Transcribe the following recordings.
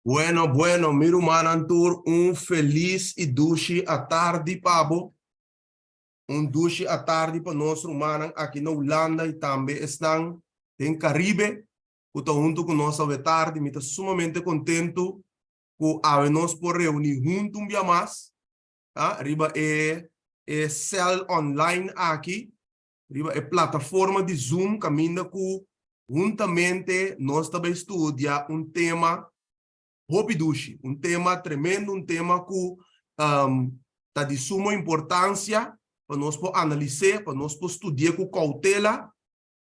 Bueno, bueno, mi rumannan tur, un felis i dushi atardi pa bo. Un dushi atardi pa nos rumannan aki na Hulanda i tambe esnan den Karibe ku ta huntu ku nos awe tardi. Mi ta sumamente kontentu ku awe nos por reuní huntu un bia mas, ah, riba e e sèl online aki, riba e plataforma di Zoom kaminda ku huntamente nos ta bai studia un tema hopi dushi, un tema tremendo, un tema ku ta di sumo importansia pa nos por analis'é, pa nos por studi'é ku koutela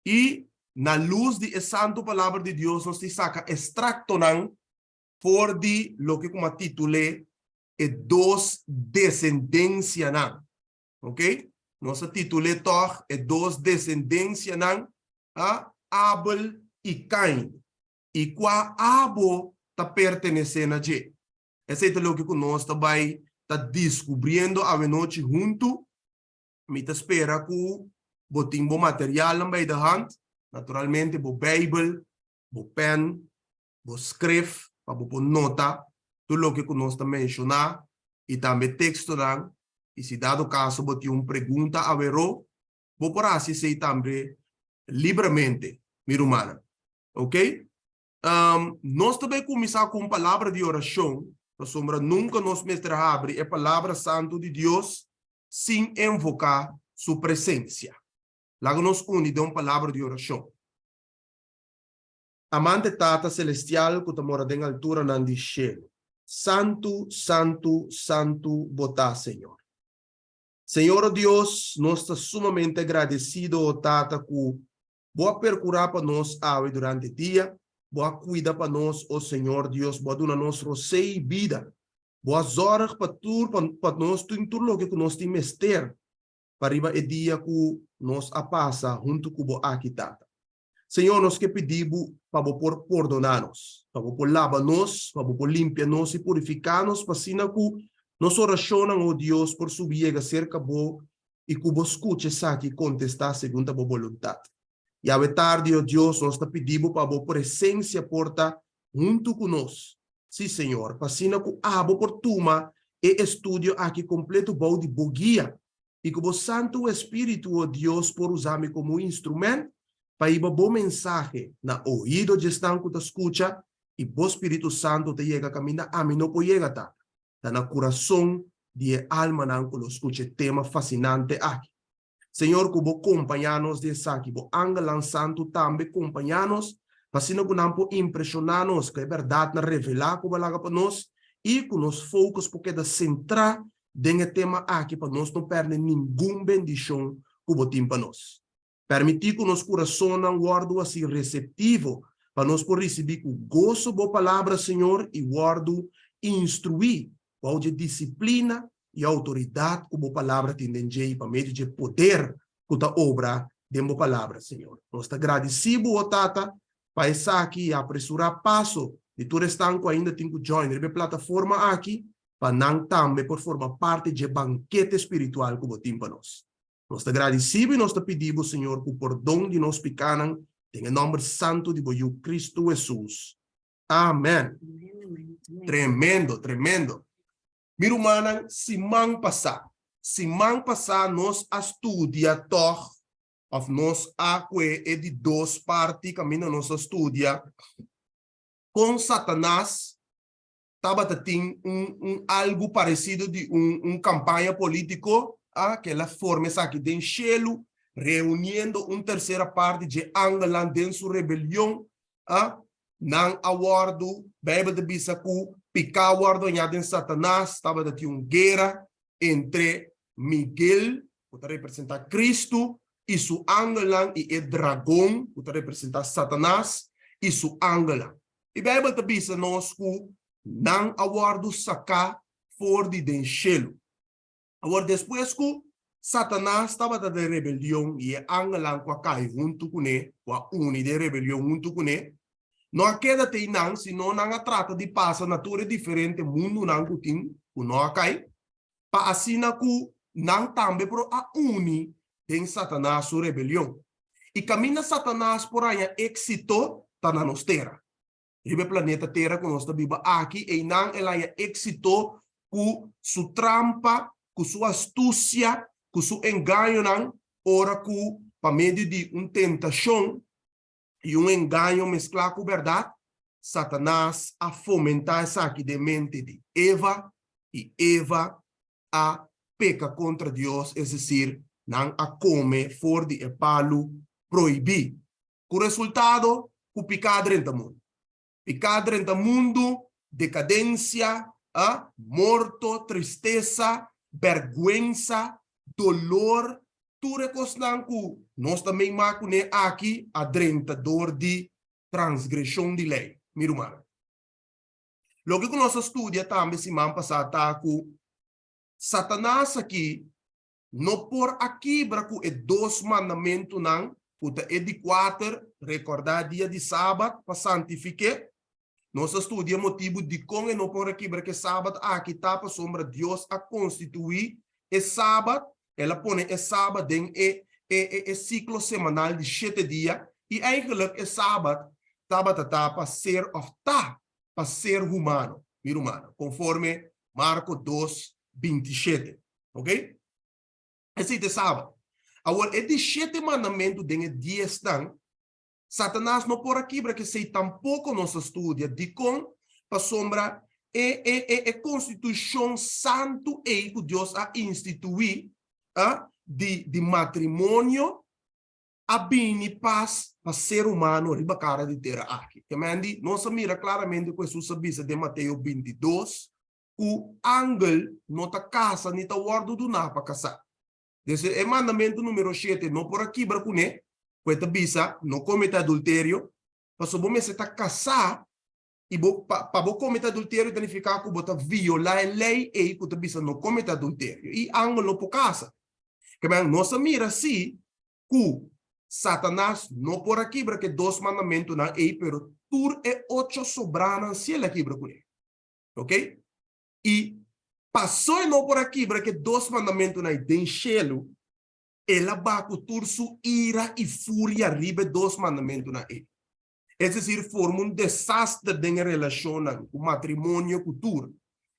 i na lus di e santu palabra di Dios nos tin saka estraktonan for di loke ku mi a titul'é e dos desendensianan. Ok? Nos a titul'é tòg e dos desendensianan, a Abel i Kain. I kua abo ta pertenesé na dje? Esei ta loke ku nos ta bai ta diskubriendo awenochi huntu. Mi ta spera ku bo tin bo materialnan bij de hand, naturalmente bo Beibel, bo pèn, bo skref pa bo por nota tur loke ku nos ta menshoná i tambe tekstonan, i si dado kaso bo tin un pregunta aweró, bo por hasi esei tambe libremente, mi rumannan. Oke? Nos ta bai kuminsá ku un palabra di orashon, pasobra nunka nos mester habri e Palabra Santu di Dios sin envoká Su presensia. Laga nos uni den un palabra di orashon. Amante Tata Celestial cu ta mora den alturanan di shelu, Santu, Santu, Santu Bo ta, Señor. Señor o Dios, nos ta sumamente agradecido, o Tata, cu Bo a percura pa nos awe durante dia, Bo a cuida pa nos, o Señor Dios, Bo a duna nos rosé y bida, Bo a zorg pa tur pa nos tin tur loke cu nos tin mester pa riba e dia cu nos a pasa hunto cu Bo aki, Tata. Señor, nos ke pidi Bo pa Bo por pordoná nos, pa Bo por laba nos, pa Bo por limpia nos i purifiká nos, pa asina ku nos orashonnan, o Dios, por subi yega serka Bo i ku Bo skucha esaki i kontestá segun ta Bo boluntat. I awe tardi, o Dios, nos ta pidi Bo pa Bo presensia por ta huntu ku nos, sí, Señor, pa asina ku Abo por tuma e estudio aki kompleto bou di Bo guia, i ku bo Santu Espíritu, o Dios, por usa mi komo un instrument pa hiba bo mensahe na oido djesnan ku ta skucha, i bo Spiritu Santu ta yega kaminda ami no por yega, Tata, ta na kurason di e almanan ku lo skucha e tema fasinante aki. Señor, ku bo kompañá nos den esaki, bo angelnan santu tambe kompañá nos, pa asina ku nan por impreshoná nos ku e bèrdatnan revelá ku bo a laga pa nos, i ku nos focus por keda sentrá den e tema aki pa nos no pèrdè ningun bendishon ku bo tin pa nos. Pèrmití ku nos kurasonnan wòrdu hasi reseptivo pa nos por risibí ku goso bo Palabra, Señor, i wòrdu instruí bou dje disiplina i outoridat ku bo Palabra tin den dje i pa medio dje poder ku ta obra den bo Palabra, Señor. Nos ta gradisí bo, o Tata, pa esaki i apresurá paso di tur esnan ku ainda tin ku join riba e plataforma aki pa nan tambe por forma parti dje bankete spiritual ku bo tin pa nos. Nos ta gradisí bo i nos ta pidi bo, Señor, ku pordon di nos pikánan, den e nòmber santu di bo Yu Kristu Hesus. Amèn. Tremendo, tremendo. Mi rumannan, siman pasá, siman pasá nos a studia tòg, òf nos a kue e di dos parti kaminda nos a studia kon Satanas tabata tin un un algu paresido di un un kampaña polítiko, a ke el a forma esaki den shelu, reuniendo un tersera parti dje angelnan den su rebelion, a nan a wòrdu, Beibel ta bisa ku piká a wòrdu hañá den Satanas, tabata tin un guera entre Miguel, ku ta representá Kristu, i su angelnan, i e dragon, ku ta representá Satanas, i su angelnan. E Beibel ta bisa nos ku nan a wòrdu saká for di den shelu. Awor, despues ku Satanas tabata den rebelion i e angelnan ku a kai huntu kuné, ku a uni den rebelion huntu kuné, no a keda te einan, sino nan a trata di pasa na tur e diferente mundunan ku tin ku no a kai, pa asina ku nan tambe por a uni den Satanas su rebelion. I kaminda Satanas por haña éksito ta na nos tera. Riba e planeta Tera ku nos ta biba aki, einan el haña éksito ku su trampa, ku su astusia, ku su engañonan, ora ku pa medio di un tentashon i un engaño mesklá ku bèrdat, Satanas a fomentá esaki den mente di Eva, i Eva a peka kontra Dios, es desir, nan a kome for di e palu prohibí. Ku resultado ku piká drenta mundu. Piká drenta mundu, dekadensia, a, morto, tristesa, bèrgwensa, dolor, tur e kosnan ku nos ta meimá kuné aki a drenta dor di transgreshon di lei, mi rumannan. Loke ku nos a studia tambe siman pasá ta ku Satanas aki no por a kibra ku e dos mandamentunan ku ta e di kuater, rekordá dia di sabat pa santifik'é. Nos a studia e motibu dikon e no por a kibra ku e sabat aki ta pasobra Dios a konstituí e sabat, el a pone e sabat den e e e siklo semanal di shete dia i eigenlik e sabat tabata ta pa ser òf ta pa ser humano, mi rumannan, konforme Marko dos, 27. Ok? Esei ta e sabat. Awor, e di shete mandamentu den e diesnan, Satanas no por a kibra kesei tampoko nos a studia. Dikon? Pasobra e e e e konstitushon santu ei ku Dios a instituí a di di matrimonio a bini pas pa ser humano riba kara di tera aki. Ke men di, nos a mira klaramente ku Hesus a bisa den Mateo 22, ku angel no ta kasa ni ta wòrdu duná pa kasá. Desde e mandamentu número shete no por a kibra kuné, ku e ta bisa, No komete adulterio, pasobra bo mester ta kasá i bo pa pa bo komete adulterio ta nifiká ku bo ta violá e lei ei ku ta bisa no komete adulterio i angel no por kasa. Ke nos a mira sí ku Satanas no por a kibra ku e dos mandamentunan ei, pero tur e ocho sobránan sí el a kibra kuné. Ok? I pasó e no por a kibra ku e dos mandamentunan ei den shelu, el a baha ku tur su ira i furia riba e dos mandamentunan ei. Es desir, forma un desaster den e relashonnan ku matrimonio ku tur.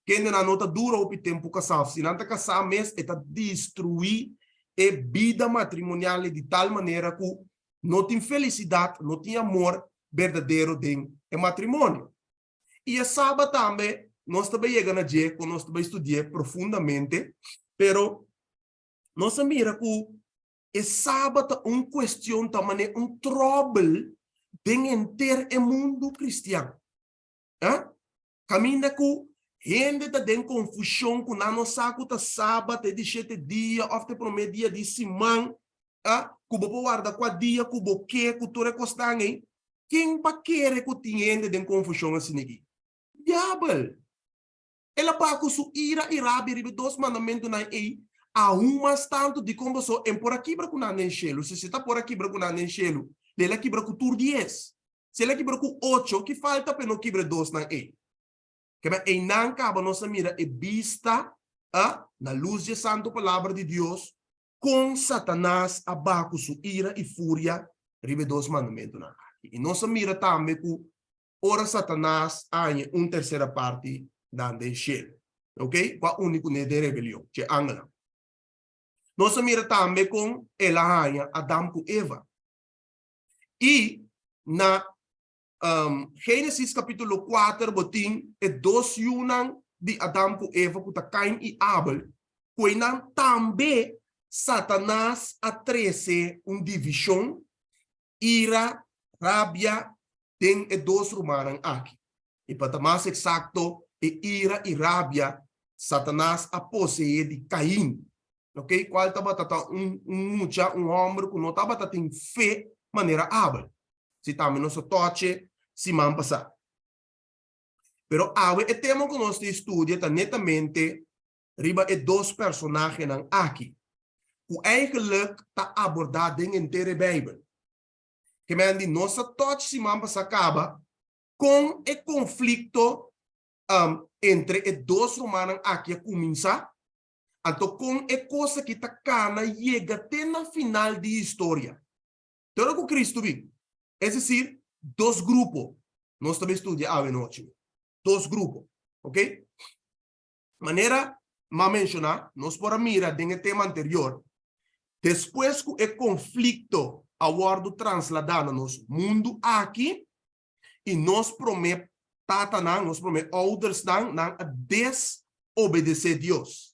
Kendenan no ta dura hopi tempu kasá òf si nan ta kasá mes e ta destruí e bida matrimonial di tal manera ku no tin felisidat, no tin amor berdadero den e matrimonio. I e Sabat tambe nos ta bai yega na dje ku nos ta bai studi'é profundamente, pero nos a mira ku e Sabat ta un kuestion ta manera un tròbel den henter e mundu kristian. Eh? Kaminda ku hende ta den konfushon ku nan no sa ku ta Sabat, e di shete dia òf ta e promé dia di siman, eh? Ku bo por warda kua dia ku bo ke ku tur e kosnan ei. Ken pa kere ku tin hende den konfushon asin'aki? Diabel! El a baha ku su ira i rabia riba e dos mandamentunan ei aun mas tantu. Dikon boso en por a kibra ku nan den shelu? Si si ta por a kibra ku nan den shelu, el a kibra ku tur dies. Si el a kibra ku ocho, ki falta pa e no kibra e dosnan ei? Kema einan kaba nos a mira e bista a na lus di e santu palabra di Dios kon Satanas a baha ku su ira i furia riba e dos mandamentunan aki. I nos a mira tambe ku ora Satanas a haña un tersera parti nan den shelu, ok, ku a uni kuné den rebelion, dje angelnan. Nos a mira tambe kon el a haña Adam ku Eva. I na Génesis kapítulo kuater bo tin e dos yunan di Adam ku Eva ku ta Kain i Abel, ku einan tambe Satanas a trese un divishon, ira, rabia den e dos rumannan aki. I pa ta mas eksakto, e ira i rabia Satanas a poseé di Kain, ok, kual tabata ta un mucha, un hòmber ku no tabata tin fe manera Abel. Si tambe nos a toche siman pasá. Pero awe e tema ku nos ta studia ta netamente riba e dos personahenan aki, ku eigenlijk ta abordá den henter e Beibel. Ke men di nos a toch siman pasá kaba kon e konflikto entre e dos rumannan aki a kuminsá, anto kon e kos aki ta kana yega te na final di historia. Te ora ku Kristu bin. Es desir, dos grupo. Nos ta bai studia awe nochi. Dos grupo. Ok? Manera m'a menshoná, nos por a mira den e tema anterior, despues ku e konflikto a wòrdu trasladá na nos mundu aki, i nos promé tatanan, nos promé oudersnan, nan a desobedesé Dios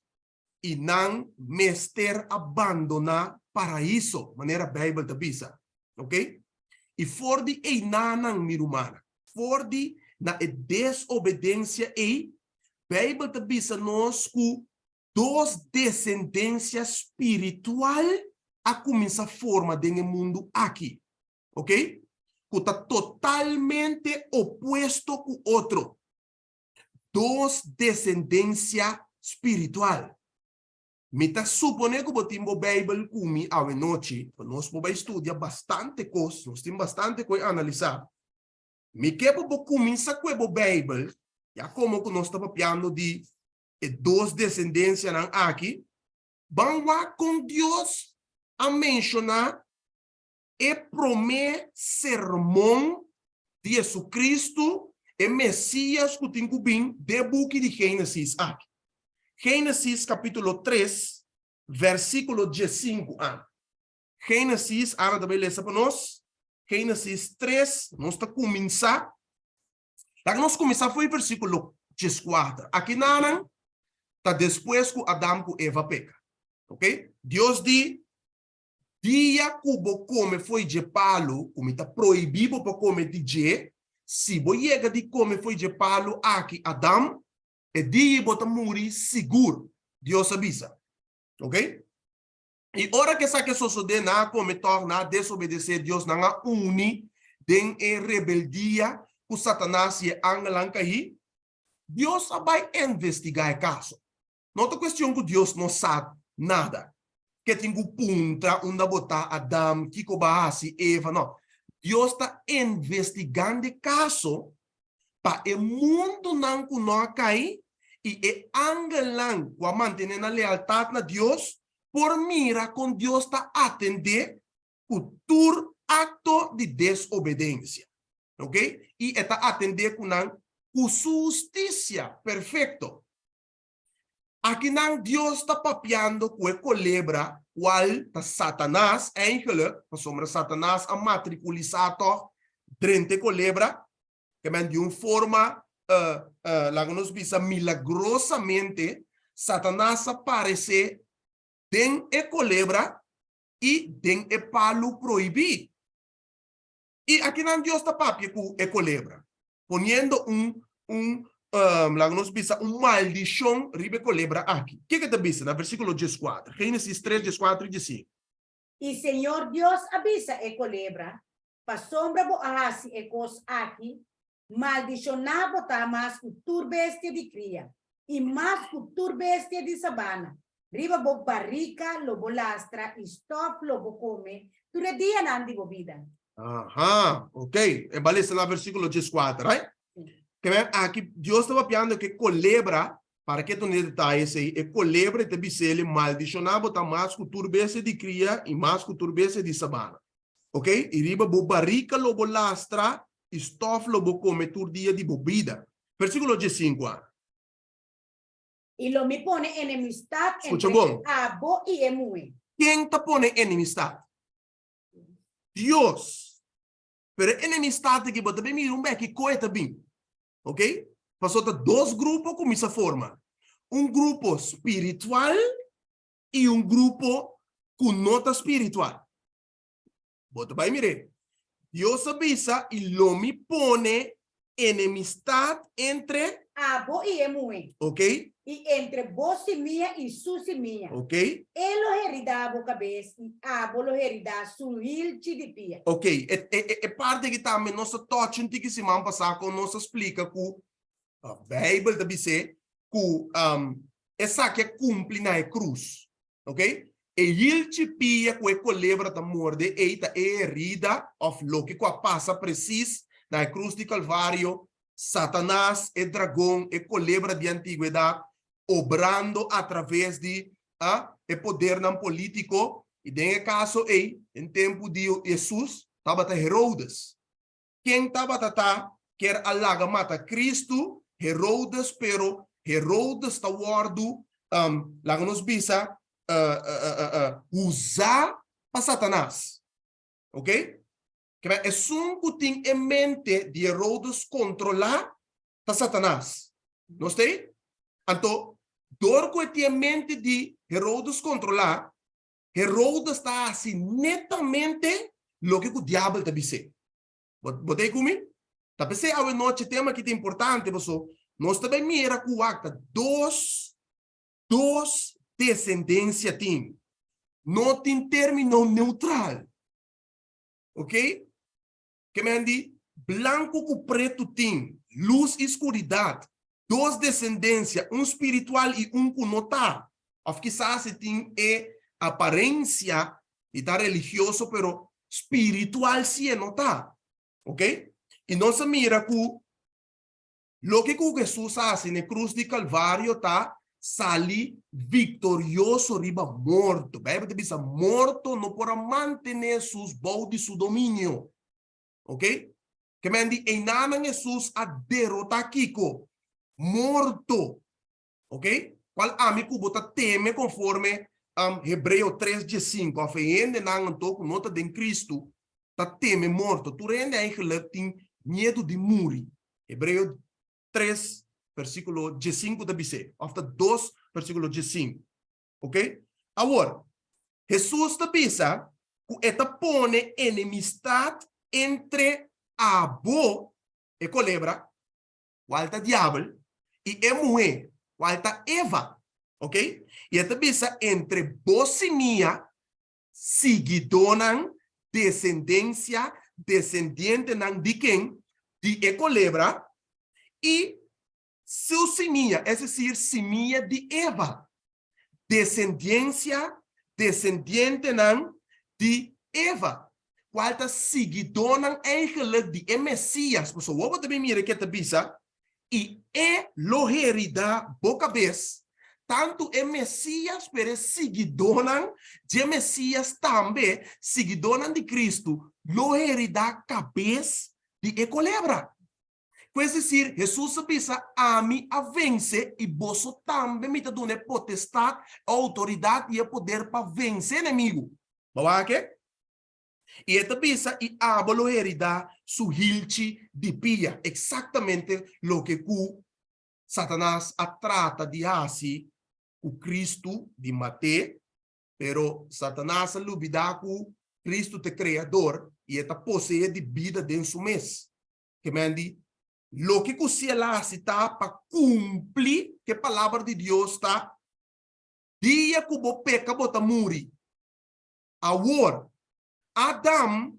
i nan mester a bandoná Paraíso, manera Beibel ta bisa. Ok? I for di einanan, mi rumannan, for di na e desobedensia ei, Beibel ta bisa nos ku dos desendensia spiritual a kuminsá forma den e mundu aki. Ok? Ku ta totalmente opuesto ku otro. Dos desendensia spiritual. Mi ta supone ku bo tin bo Beibel ku mi awenochi, pa nos por bai studia bastante kos, nos tin bastante ku e analisá. Mi ke pa bo kuminsá ku e bo Beibel, ya komo ku nos ta papiando di e dos desendensianan aki, ban wak kon Dios a menshoná e promé sermon di Jesucristo, e Mesías ku tin ku bin, den buki di Génesis aki. Génesis kapítulo tres, versíkulo diesinku a. Génesis, Ana ta bai lesa pa nos. Génesis tres, nos ta kuminsá. Laga nos kuminsá for e versíkulo dieskuater. Aki nanan ta despues ku Adam ku Eva peka. Ok? Dios di, Dia ku bo kome fo'i dje palu ku mi ta prohibí bo pa kome di dje, si bo yega di kome fo'i dje palu aki, Adam, e dia bo ta muri sigur, Dios a bisa. Ok? I ora ku esaki a sosodé, nan a kome tòg, nan a desobedesé Dios, nan a uni den e rebeldia ku Satanas i e angelnan kaí. Dios a bai investigá e kaso. No ta cuestion cu Dios no sa nada, ke tin cu puntra unda bo ta, Adam, kico bo a haci, Eva, no. Dios ta investigando e caso pa e mundonan cu no a cay y e angelnan cu a mantene nan lealtad na Dios por mira con Dios ta atende cu tur acto di desobedencia. Ok? Y e ta atende cu nan cu su husticia perfecto. Akinan Dios ta papiando ku e kolebra, kual ta Satanas, eigenlijk, pasobra Satanas a matrikulisá tòg drenta e kolebra, ke men di un forma, laga nos bisa milagrosamente, Satanas a paresé den e kolebra i den e palu prohibí. I akinan Dios ta papia ku e kolebra, poniendo un, un, laga nos bisa, un maldishon riba e kolebra aki. Kiko e ta bisa na versíkulo dieskuater? Génesis tres, dieskuater i diesinku. I Señor Dios a bisa e kolebra, Pasobra bo a hasi e kos aki, maldishoná bo ta mas ku tur bestia di kria, i mas ku tur bestia di sabana. Riba bo barika lo bo lastra i stòf lo bo kome tur e dianan di bo bida. Aha, ok. E ba lesa na versíkulo dieskuater, right? Ke men aki Dios ta papiando ku e kolebra, para ke tene detaye esei, e kolebra e ta bis'el, maldishoná bo ta mas ku tur bestia di kria i mas ku tur bestia di sabana. Ok? I riba bo barika lo bo lastra i stòf lo bo kome tur dia di bo bida. Versíkulo diesinku a. I lo mi pone enemistat Skucha entre bon. abo i e muhé. Ken ta pone enemistat? Dios. Pero e enemistat aki bo ta bin mira un beki koe ta bin. Ok? Pasobra ta dos grupo kuminsá forma. Un grupo spiritual i un grupo ku no ta spiritual. Bo ta bai mir'é. Dios a bisa, I lo mi pone enemistat entre. Abo i e muhé. Ok. I entre bo simia i su simia. Ok. E lo heridá bo kabes i abo lo heridá su hilchi di pia. Ok, e, e, e parti aki tambe nos a tòchi un tiki siman pasá kon nos a splika ku Beibel ta bis'é ku esaki a kumpli na e krus. Ok? E hilchi pia ku e kolebra ta morde ei ta e herida òf loke ku a pasa presis na e krus di Kalvario, Satanas, e dragon, e kolebra di antigwedat, obrando atraves di e podernan polítiko, i den e kaso ei, den tempu di Hesus, tabata Herodes. Ken tabata ta? Ker a laga mata Kristu, Herodes, pero Herodes ta wòrdu, laga nos bisa, usá pa Satanas. Ok? Ke esun ku tin e mente di Herodes kontrolá ta Satanas. Nos t'ei? Anto, dor ku e tin e mente di Herodes kontrolá, Herodes ta hasi netamente loke ku diabel ta bis'é. Bo ta ei ku mi? Ta p'esei awe nochi tema aki ta importante paso nos ta bai mira ku wak ta dos desendensia tin. No tin término neutral. Ok? Ke men di blanku ku pretu tin, lus i skuridat, dos desendensia, un spiritual i un ku no ta. Òf kisas e tin e aparensia di ta religioso pero spiritual si e no ta. Ok? I nos a mira ku loke ku Hesus a hasi na e krus di Kalvario ta sali viktorioso riba morto. Beibel ta bisa morto no por a mantené Hesus bou di su dominio. Ok? Ke men di einanan Hesus a derotá kiko? Morto. Ok? Kual ami ku bo ta teme konforme Hebreo 3 15, òf e hendenan anto ku no ta den Kristu ta teme morto. Tur hende eigenlijk tin miedu di muri. Hebreo 3 versíkulo 15 ta bis'é, òf ta 2 versíkulo 15. Ok? Awor, Hesus ta bisa ku e ta pone enemistat entre abo, e kolebra, kual ta diabel, i e muhé, kual ta Eva. Ok? I e ta bisa entre bo simia, siguidónan, desendensia, desendientenan di ken? Di e kolebra, i su simia, es desir, simia di Eva, desendiensia, desendientenan di Eva, kual ta siguidónan eigenlijk di e Mesias. Pasobra bo ta bin mira ke ta bisa, I e lo heridá bo kabes, tantu e Mesias pero e siguidónan dje Mesias tambe, siguidónan di Kristu, lo heridá kabes di e kolebra. Ku es desir, Hesus a bisa, Ami a vense i boso tambe mi ta duna e potestat, e outoridat i e poder pa vense enemigu. Bo wak e? I e ta bisa, I abo lo heridá su hilchi di pia. Eksaktamente loke ku Satanas a trata di hasi ku Kristu, di mat'é, pero Satanas a lubidá ku Kristu ta e Kreador i e ta poseé di bida den su mes. Ke men di, Loke ku si el a hasi ta pa kumpli ku e palabra di Dios ta, Dia ku bo peka bo ta muri. Awor, Adam,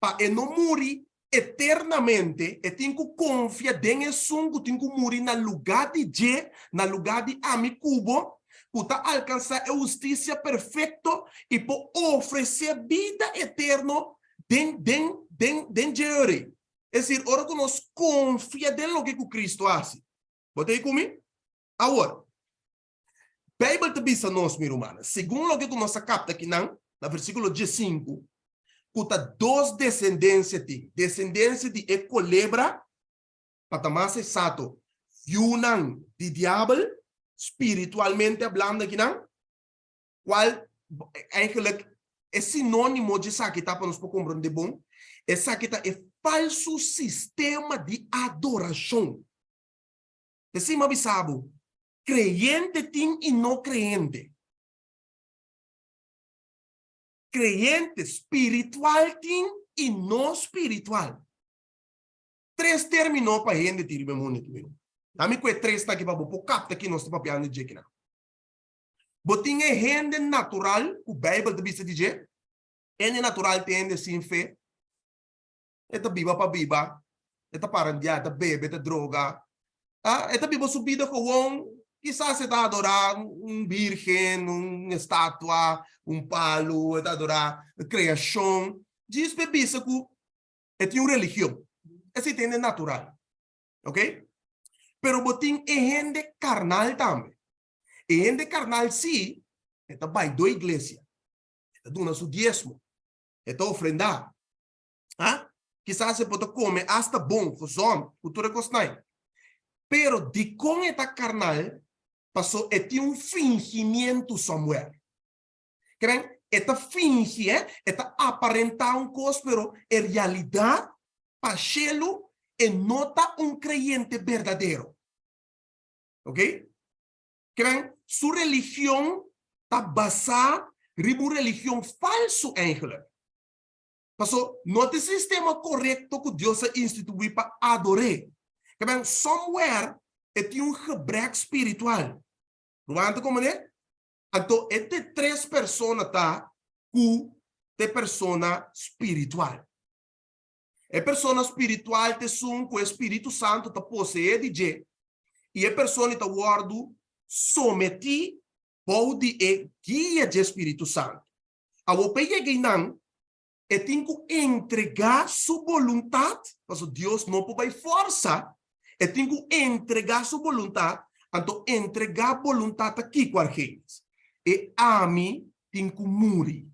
pa e no muri eternamente, e tin ku konfia den esun ku tin ku muri na lugá di dje, na lugá di ami ku bo, ku ta alkansá e hustisia perfekto i por ofresé bida eterno den den den den dje. Es decir, ora ku nos konfia den loke ku Kristu a hasi. Bo ta ei ku mi? Awor, Beibel ta bisa nos, mi rumannan, segun loke ku nos a kapta akinan, na versíkulo 15, ku ta dos desendensia tin, desendensia di e kolebra, pa ta mas eksato, yunan di diabel, spiritualmente hablando akinan, Cual eigenlijk e sinonimo di esaki ta pa nos por comprende bon, esaki ta e falso sistema di adoracion. P'esei mi a bisa bo, creyente tin y no creyente. Creyente spiritual tin y no spiritual. Tres termino pa hende tin riba e mundo aki. Ami cu e tres ta aki pa bo por capta ki nos ta papiando dje kinan. Bo tin e hende natural ku Beibel ta bisa di dje. Hende natural ta hende sin fe. E ta biba pa biba, e ta parandiá, e ta bebe, e ta droga. E ta biba su bida gewoon. Kisas e ta adorá un bírgen, un estatua, un palu, e ta adorá kreashon. Djis pa e bisa ku e tin un religion. Esei ta hende natural. Oke? Pero bo tin e hende karnal tambe. E hende karnal sí, e ta bai do iglesia, e ta duna su diesmo, e ta ofrendá. Ha? Kisas e por ta kome asta bon, gezond, ku tur e kosnan. Pero dikon e ta karnal? Paso e tin un fingimientu somewhere. Kren, e ta fingi, eh, e ta aparentá un kos, pero en realidat, pa shelu, e no ta un kreyente berdadero. Ok? Kren, su religion ta basá riba un religion falsu eigenlijk. Paso, no ta e sistema korekto ku Dios a instituí pa ador'é. Kren, somewhere e tin un gebrek spiritual. Ruman ta komprendé? Anto e te tres persona ta ku te persona spiritual. E persona spiritual ta esun ku e Spiritu Santu ta poseé di dje, i e persona ta wòrdu sometí bou di e guia dje Spiritu Santu. Awor pa e yega einan, e tin ku entregá su boluntat, pasobra Dios no por bai fòrsa, e tin ku entregá su boluntat, anto entregá boluntat ta kiko, Argenis? E ami tin ku muri.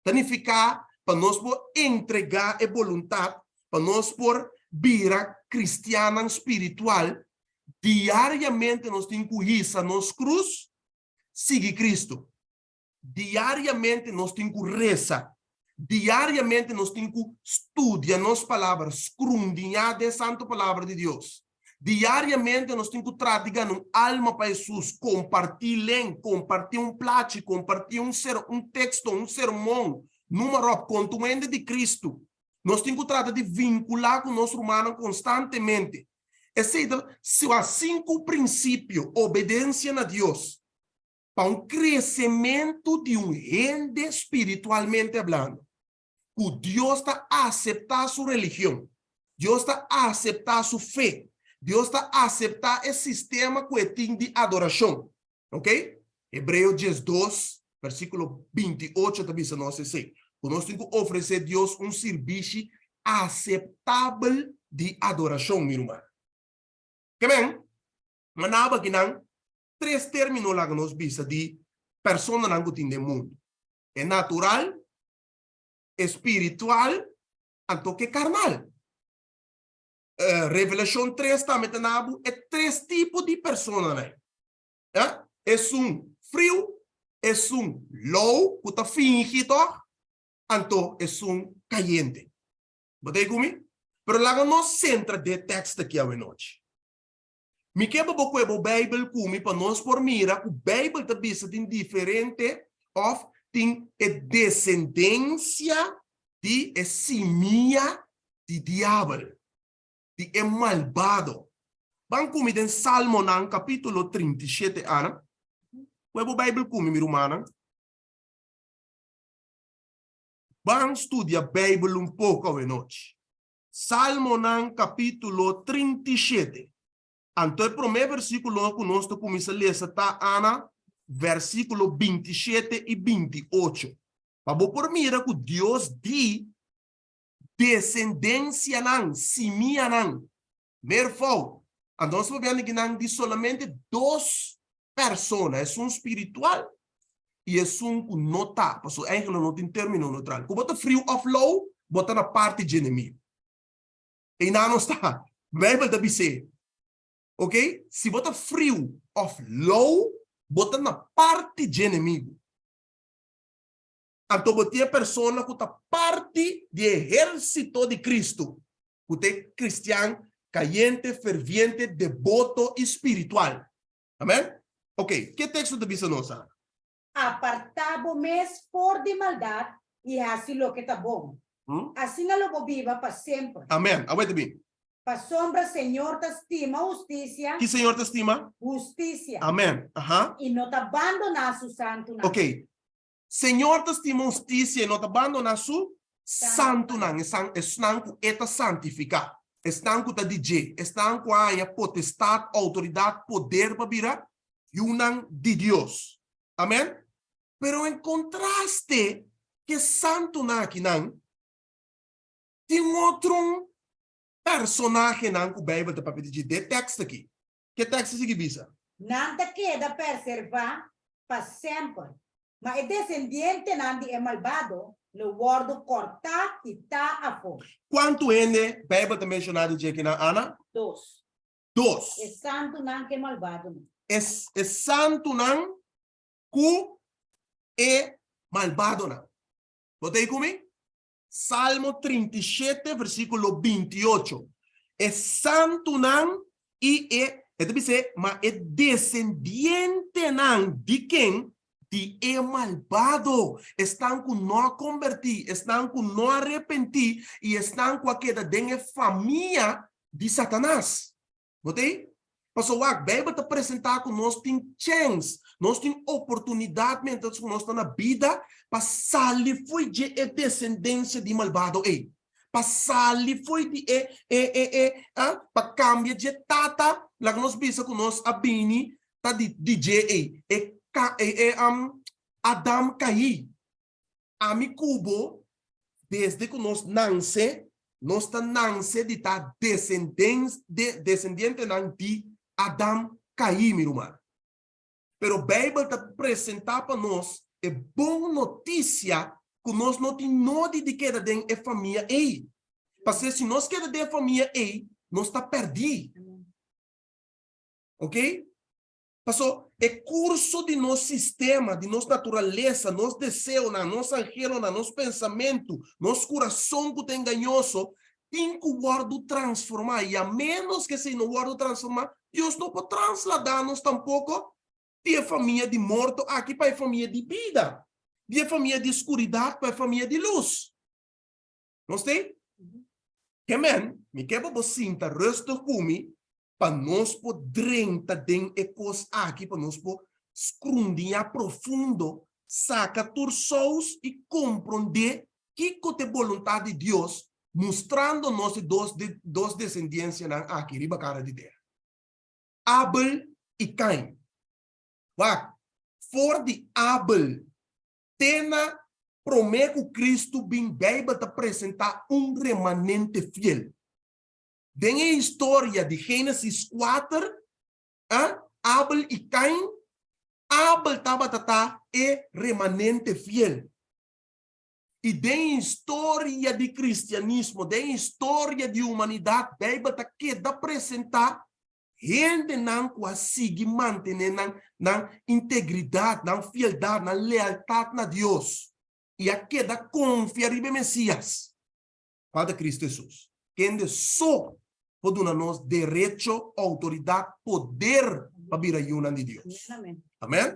Ta nifiká pa nos por entregá e boluntat, pa nos por bira kristiannan spiritual, diariamente nos tin ku hisa nos krus, sigui Kristu. Diariamente nos tin ku resa. Diariamente nos tin ku studia nos palabra, skrundiñá den Santu Palabra di Dios. Diariamente nos tin ku trata di gana un alma pa Hesus, kompartí len, kompartí un plachi, kompartí un ser un teksto, un sermon, numa ròp, konta un hende di Kristu. Nos tin ku trata di vinkulá ku nos rumannan konstantemente. Esei ta sinku prinsipio, obedensia na Dios, pa un kresementu di un hende spiritualmente hablando, ku Dios ta aseptá su religion, Dios ta aseptá su fe, Dios ta aseptá e sistema ku e tin di adorashon. Ok? Hebreo 12, versíkulo 28 ta bisa nos esei, ku nos tin ku ofresé Dios un sirbishi aseptabel di adorashon, mi ruman. Ke men? Manaba kinan Tres término laga nos bisa di personanan ku tin den mundu, e natural, e spiritual, anto ku e karnal. Revelashon tres tambe ta na bo e tres tipo di personanan. Esun friu, esun lou ku ta fingi tòg, anto esun kayente. Bo ta ei ku mi? Pero laga nos sentra den e tèkst aki awenochi. Mi ke pa bo kue bo Bijbel ku mi pa nos por mira ku Bijbel ta bisa tin diferente òf tin e desendensia di e simia di diabel, di e malbado. Ban ku mi den Salmonan kapítulo 37, Ana. Kue bo Bijbel ku mi, mi rumannan. Ban studia Bijbel un poko awenochi. Salmonan kapítulo 37. Anto e promé versíkulo ku nos ta kuminsá lesa ta Ana versíkulo 27 i 28. Pa bo por mira ku Dios di desendensianan, simianan, meervoud. Anto nos ta papiando akinan di solamente dos persona, esun spiritual i esun ku no ta, pasobra eigenlijk no tin término neutral. Ku bo ta friu òf lou, bo ta na parti dje enemigu. Einan nos ta. Beibel ta bis'é, oke, si bo ta friu òf lou, bo ta na parti dje enemigu. Anto bo tin e persona ku ta parti di e ehérsito di Kristu, ku ta e kristian kayente, ferviente, deboto i spiritual. Amen? Ok, ke teksto ta bisa nos, Ana? Apartá bo mes for di maldat i hasi loke ta bon. Asina lo bo biba pa semper. Amen. Awor ta bin. Pasobra Señor ta stima hustisia. Ki Señor ta stima? Hustisia. Amen. Aha. I no ta bandoná su santunan. Ok. Señor ta stima hustisia i no ta bandoná su santunan, esnan ku E ta santifiká, esnan ku ta di dje, esnan ku a haña potestat, outoridat, poder pa bira yunan di Dios. Amèn? Pero en kontraste ku e santunan akinan, tin otro personahenan ku Beibel ta papia di dje den e tèkst aki. Ke tèkst ta sigui bisa? Nan ta keda pèrservá pa semper, ma e desendientenan di e malbado Lo wòrdu kòrtá kitá afó. Kuantu hende Beibel ta menshoná di dje kinan, Ana? Dos. Dos. E santunan ku e malbadonan. E e santunan ku e malbadonan. Bo ta ei ku mi? Salmo 37, versíkulo 28. E santunan i e, e ta bis'é, ma e desendientenan di ken? Di e malbado, esnan ku no a kombertí, esnan ku no a arepentí i esnan ku a keda den e famia di Satanas. Bo ta ei? Pasobra wak, Beibel ta presentá ku nos tin chèns, nos tin oportunidat miéntras ku nos ta na bida pa sali fo'i dje e desendensia di malbado ei. Pa sali fo'i di e e e e ah, pa kambia dje tata, laga nos bisa ku nos a bini ta di di dje ei, e ka e e Adam kaí. Ami ku bo, desde ku nos nanse, nos ta nanse di ta desendientenan di Adam kaí, mi ruman. Pero Beibel ta presentá pa nos e bon notisia ku nos no tin nodi di keda den e famia ei. Pasé si nos keda den e famia ei, nos ta pèrdí. Oké? Paso, e kurso di nos sistema, di nos naturalesa, nos deseonan, nos anhelonan, nos pensamentu, nos kurason ku ta engañoso, tin ku wòrdu transformá. I a ménos ku esei no wòrdu transformá, Dios no por trasladá nos tampoko di e famia di morto aki pa e famia di bida, di e famia di skuridat pa e famia di lus. Nos ta ei? Ke men, mi ke pa bo sinta rustig ku mi pa nos por drenta den e kos aki, pa nos por skrundiñá profundo, saka tur sous i komprondé kiko ta e boluntat di Dios, mustrando nos e dos dos desendiensianan aki riba kara di tera, Abel i Kain. Wak, for di Abel te na promé ku Kristu bin Beibel ta presentá un remanente fiel. Den e historia di Génesis kuater, Abel i Kain, Abel tabata ta e remanente fiel. I den historia di kristianismo, den historia di humanidat, Beibel ta keda presentá Hendenan ku a sigui mantené nan nan integridat, nan fieldat, nan lealtat na Dios i a keda konfia riba e Mesias, kual ta Kristu Hesus, kende so por duna nos derecho, outoridat, poder pa bira yunan di Dios. Amen.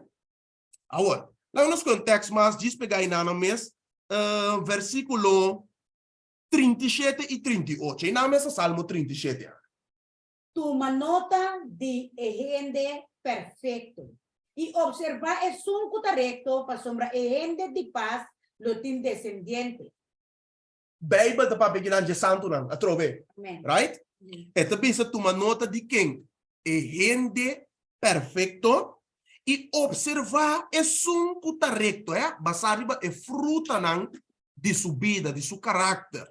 Awor, laga nos kohe un tèks mas djis pegá einan mes, versíkulo 37 i 38. Einan mes ta Salmo 37. Tuma nota di e hende perfekto i opservá esun ku ta rekto, pasobra e hende di pas lo tin desendiente. Beibel ta papia kinan dje santunan atrobe, right? E ta bisa tuma nota di ken? E hende perfekto i opservá esun ku ta rekto, ya, basá riba e frutanan di su bida, di su karakter.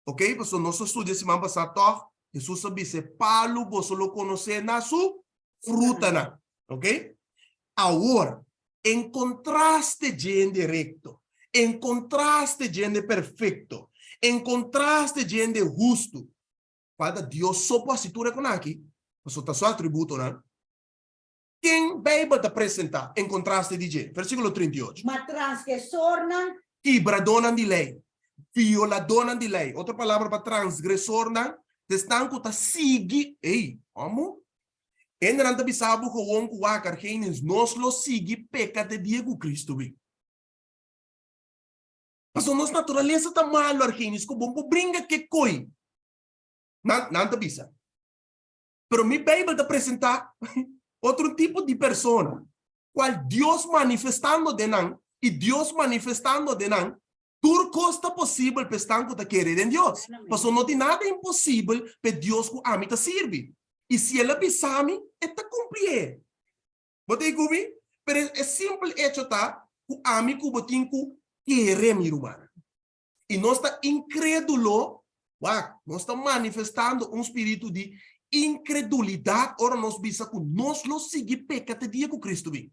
Ok, pasobra nos a studia siman pasá tòg, Hesus a bisa e palu boso lo konosé na su frutanan. Ok? Awor, en kontraste dje hende rekto, en kontraste dje hende perfekto, en kontraste dje hende hustu, kual ta Dios so por hasi tur e konan aki, pasobra ta su atributonan, ken Beibel ta presentá en kontraste di dje? Versíkulo 38. Ma transgresornan. Kibradónan di lei, violadónan di lei, otro palabra pa transgresornan, ta esnan ku ta sigui, ey, amo? Hendenan ta bisa bo gewon ku wak, Argenis, nos lo sigui peka te dia ku Kristu bin. Pasobra nos naturalesa ta malu, Argenis, ku bo por bringa ke koi. Nan, nan ta bisa. Pero mi Beibel ta presentá otro tipo di persona, kual Dios manifestando den nan i Dios manifestando den nan, tur kos ta posibel pa esnan ku ta kere den Dios. Pasobra no tin nada imposibel pa e Dios ku ami ta sirbi. I si el a bisa mi, e ta kumplié. Bo ta ku mi? Pero e simpel echo ta ku ami ku bo tin ku kere, mi rumannan. I nos ta inkrédulo, wak, nos ta manifestando un spiritu di inkredulidat ora nos bisa ku nos lo sigui peka te dia ku Kristu bin.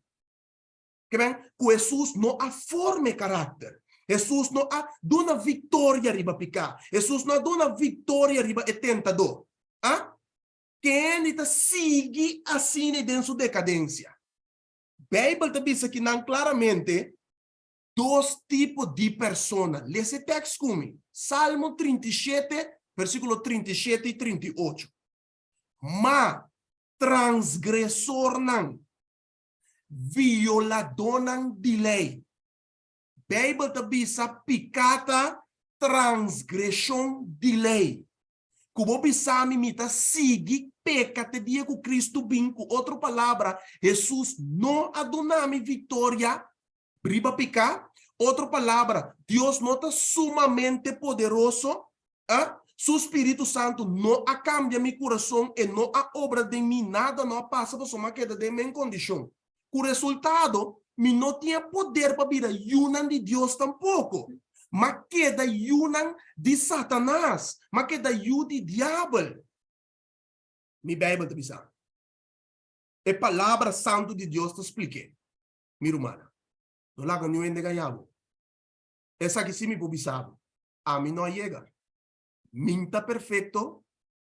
Ke men, ku Hesus no a forma e karakter. Hesus no a duna viktoria riba piká. Hesus no a duna viktoria riba e tentadó. A? Kende ta sigui asina den su dekadensia? Beibel ta bisa kinan klaramente dos tipo di persona. Lesa e tèks ku mi. Salmo 37, versíkulo 37 i 38. Ma transgresornan, violadónan di lei. Beibel ta bisa piká ta transgreshon di lei. Ku bo bisa mi, mi ta sigui peka te dia ku Kristu bin. Ku otro palabra, Hesus no a duna mi viktoria riba piká. Otro palabra, Dios no ta sumamente poderoso. A? Su spiritu santu no a kambia mi kurason, e no a obra den mi, nada no a pasa pasobra mi a keda den men kondishon. Ku resultado, mi no tin e poder pa bira yunan di Dios tampoko. M'a keda yunan di Satanas, m'a keda yu di Diabel. Mi Beibel ta bisa mi. E Palabra Santu di Dios ta splik'é. Mi rumannan, no laga niun hende gaña bo. Esaki sí mi por bisa bo, ami no a yega. Min ta perfekto,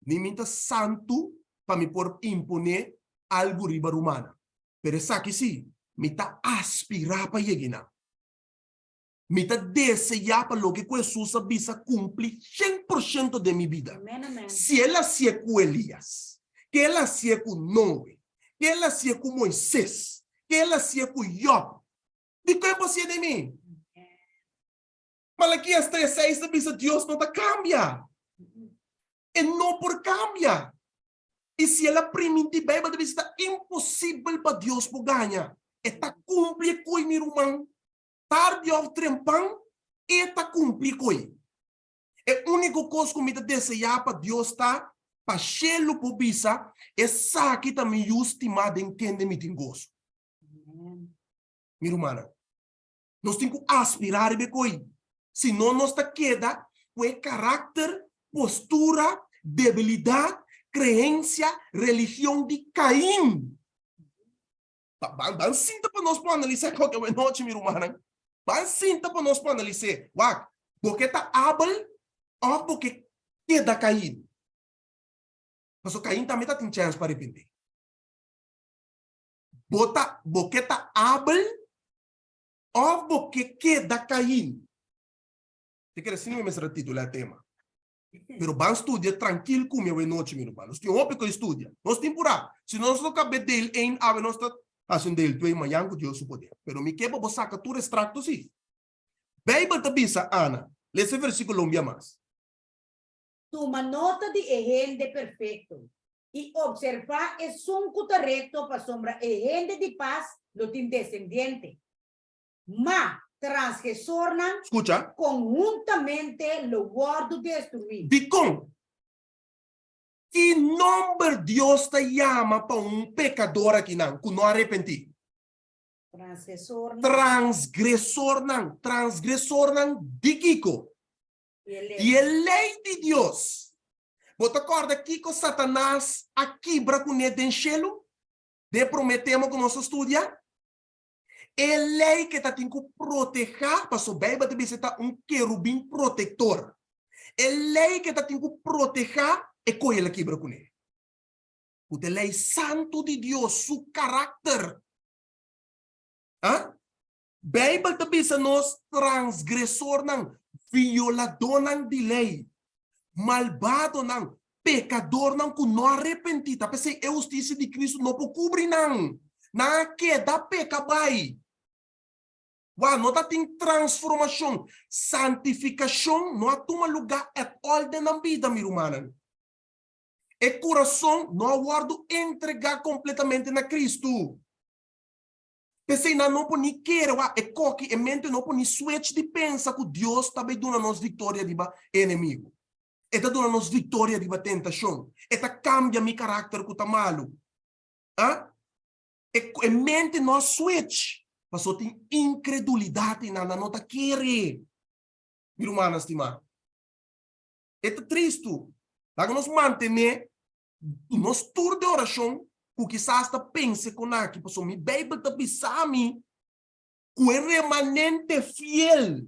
ni min ta santu pa mi por imponé algu riba rumannan. Pero esaki sí, mi ta aspirá pa yega einan. Mi ta deseá pa loke ku Hesus a bisa kumpli 100% den mi bida. Amen, amen. Si el a hasié ku Elías, ke el a hasié ku Noe, ke el a hasié ku Moisés, ke el a hasié ku Yòb, dikon e por hasié den mi? Malaquías 3:6 ta bisa Dios no ta kambia. E no por kambia. I si el a primintí, Beibel ta bisa ta imposibel pa Dios por gaña. E ta kumpli e koi, mi ruman. Tardi òf trempan, e ta kumpli koi. E úniko kos ku mi ta deseá pa Dios ta pa shelu por bisa, Esaki ta mi yu stimá den kende mi tin goso. Mi rumannan, nos tin ku aspirá riba e koi, si no nos ta keda ku e karakter, postura, debilidat, kreensia, religion di Kain. Ban sinta pa nos por analisá koke awe nochi, mi rumannan. Ban sinta pa nos por analis'é. Wak, bo ke ta Abel òf bo ke keda Kain? Pasobra Kain tambe ta tin chèns pa arepentí. Bo ta, bo ke ta Abel òf bo ke keda Kain? Te kere asina mi mester a titulá e tema. Pero ban studia trankil ku mi awe nochi, mi ruman. Nos tin hopi ku studia. Nos tin purá. Si nos no kab'é deel ein awe, nos ta hasi un deel twee mañan ku Dios su poder. Pero mi ke pa bo saka tur estrakto si. Beibel ta bisa, Ana, lesa e versíkulo un bia mas. Tuma nota di e hende perfekto i opservá esun ku ta rekto pasobra e hende di pas lo tin desendiente. Ma transgresornan Skucha. konhuntamente lo wòrdu destruí. Dikon? Ki nòmber Dios ta yama pa un pekador akinan ku no a arepentí? Transgresornan. Transgresornan. Transgresornan di kiko? Di e lei. Di e lei di Dios. Bo ta kòrda kiko Satanas a kibra kuné den shelu? Den e promé tema ku nos a studia? E lei ke ta tin ku protehá, paso Beibel ta bisa e ta un kerubin protektor. E lei ke ta tin ku protehá, e koe el a kibra kuné. Ku ta e lei santu di Dios, su karakter. A Beibel ta bisa nos transgresornan, violadónan di lei, malbadonan, pekadornan ku no a repentí, ta p'esei e hustisia di Kristu no por kubri nan. Nan a keda peka bai. Wak, no ta tin transformashon, santifikashon no a tuma lugá at all den nan bida, mi rumannan. E kurason no a wòrdu entregá kompletamente na Kristu. P'esei nan no por ni kere, wak, e koki, e mente no por ni switch di pensa ku Dios ta bai duna nos viktoria riba e enemigu. E ta duna nos viktoria riba tentashon. E ta kambia mi karakter ku ta malu. A E, e mente no a switch. Paso tin inkredulidat einan, nan no ta kere. Mi rumannan stimá, e ta tristu. Laga nos mantené nos tur den orashon ku kisas ta pensa kon aki, pasobra mi Beibel ta bisa mi ku e remanente fiel.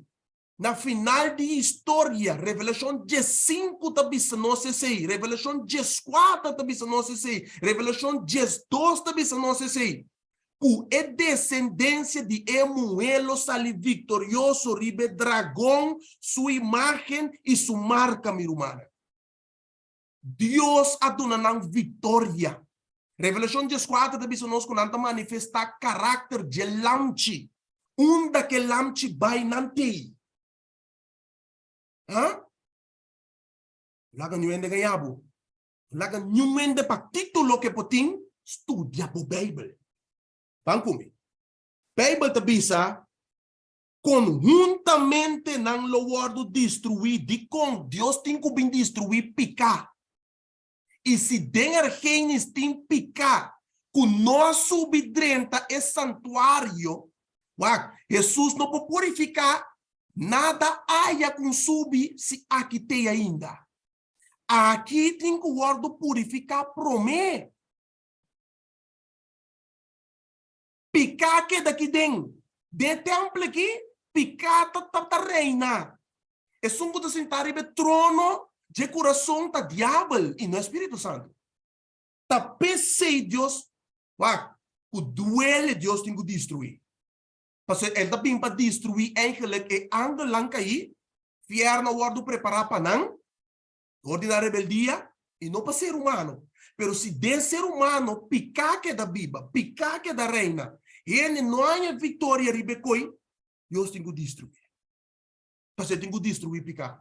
Na final di historia, Revelashon diesinku ta bisa nos esei, Revelashon dieskuater ta bisa nos esei, Revelashon diesdos ta bisa nos esei, ku e desendensia di e muhé lo sali viktorioso riba e dragon, su imágen i su marka, mi rumannan. Dios a duna nan viktoria. Revelashon dieskuater ta bisa nos ku nan ta manifestá karakter dje lamchi. Unda ku e lamchi bai, nan t'ei. Ha? Laga niun hende gaña bo. Laga niun hende pa título ku e por tin, studia bo Beibel. Ban ku mi. Beibel ta bisa Konhuntamente nan lo wòrdu destruí. Dikon Dios tin ku bin destruí piká? I si den Ergenis tin piká ku no a subi drenta e santuario, wak, Hesus no por purifiká nada aya ku subi si aki t'ei ainda. Aki tin ku wòrdu purifiká promé. Piká keda aki den. Den e tèmpel aki, piká ta ta reina. Esun ku ta sintá riba e trono dje kurason ta diabel i no e Spiritu Santu. Ta p'esei Dios, wak, ku duele Dios tin ku destruí. Pasobra el ta bin pa destruí eigenlik e angelnan kaí, fièrnu a wòrdu prepará pa nan. Dor di nan rebeldia, i no pa ser humano. Pero si den ser humano piká keda biba, piká keda reina, hende no haña viktoria riba e koi, Dios tin ku destruí. Pasobra e tin ku destruí piká.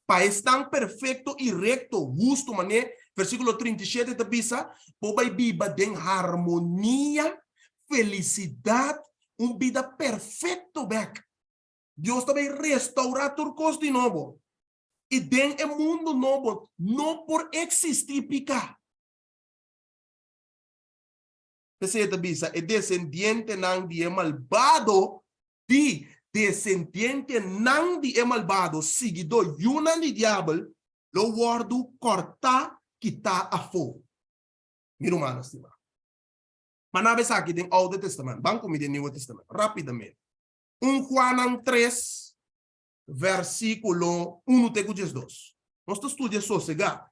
Pa esnan perfekto i rekto, hustu, manera versíkulo 37 ta bisa, por bai biba den harmonia, felisidat, un bida perfekto bèk. Dios ta bai restaurá tur kos di nobo. I den e mundu nobo no por eksistí piká. P'esei e ta bisa, e desendientenan di e malbado, di desendientenan di e malbado, siguidó yunan di diabel, lo wòrdu kòrtá kitá afó. Mi rumannan stimá, pa nan esaki den Oude Testament, ban ku mi den Nieuwe Testament, rápidamente. Un Juannan tres, versíkulo unu te ku diesdos. Nos ta studia sosegá.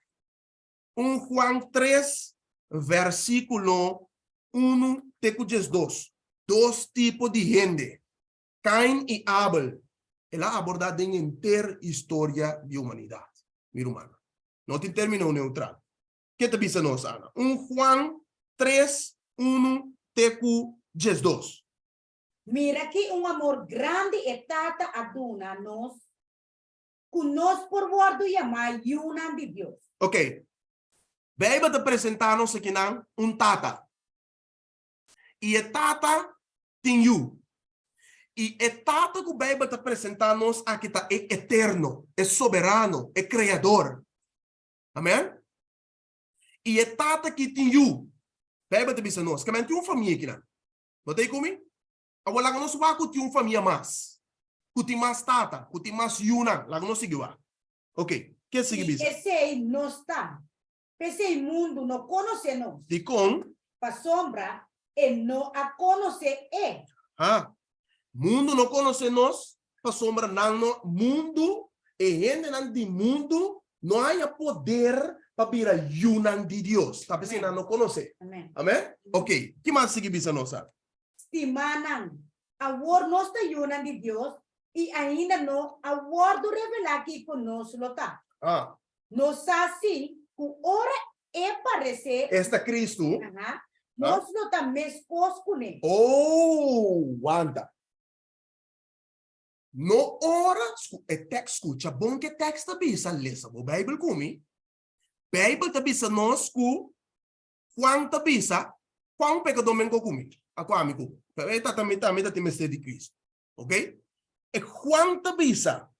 Un Juan tres, versíkulo unu te ku diesdos. Dos tipo di hende, Kain i Abel, el a abordá den henter historia di humanidat. Mi rumannan, no tin término neutral. Ke ta bisa nos, Ana? Un Juan tres, unu te ku diesdos. Mira ki un amor grandi e Tata a duna nos ku nos por wòrdu yamá yunan di Dios. Ok. Beibel ta presentá nos akinan un tata. I e tata tin yu. I e tata ku Beibel ta presentá nos aki ta e Eterno, e Soberano, e Kreador. Amen? I e tata aki tin yu. Beibel ta bisa nos, Kamente tin un famia akinan. Bo ta ei ku mi? Awor laga nos wak ku tin un famia mas, ku tin mas tata, ku tin mas yunan. Laga nos sigui wak. Ok, ke sigui I bisa? esei nos ta. P'esei mundu no konosé nos. Dikon? Pasobra e no a konosé e. Ha. Mundu no konosé nos pasobra nan no, mundu, e hendenan di mundu no haña poder pa bira yunan di Dios. Ta p'esei nan no konosé. Amen. Amen? Ok, ki mas sigui bisa nos a? Stimanan, awor nos ta yunan di Dios i ainda no a wòrdu revelá kiko nos lo ta. Ah. Nos sa sí ku ora E paresé. Esta Kristu. Aha. Nos lo ta meskos kuné. Oh, wanta. No ora e tekst skucha bon ke tekst ta bisa, lesa bo Beibel ku mi. Beibel ta bisa nos ku Juan ta bisa, Juan un pekadó men ku mi, a ku ami ku bo. Pero e ta mi tambe ta tin mester di Kristu. Ok? E Juan ta bisa,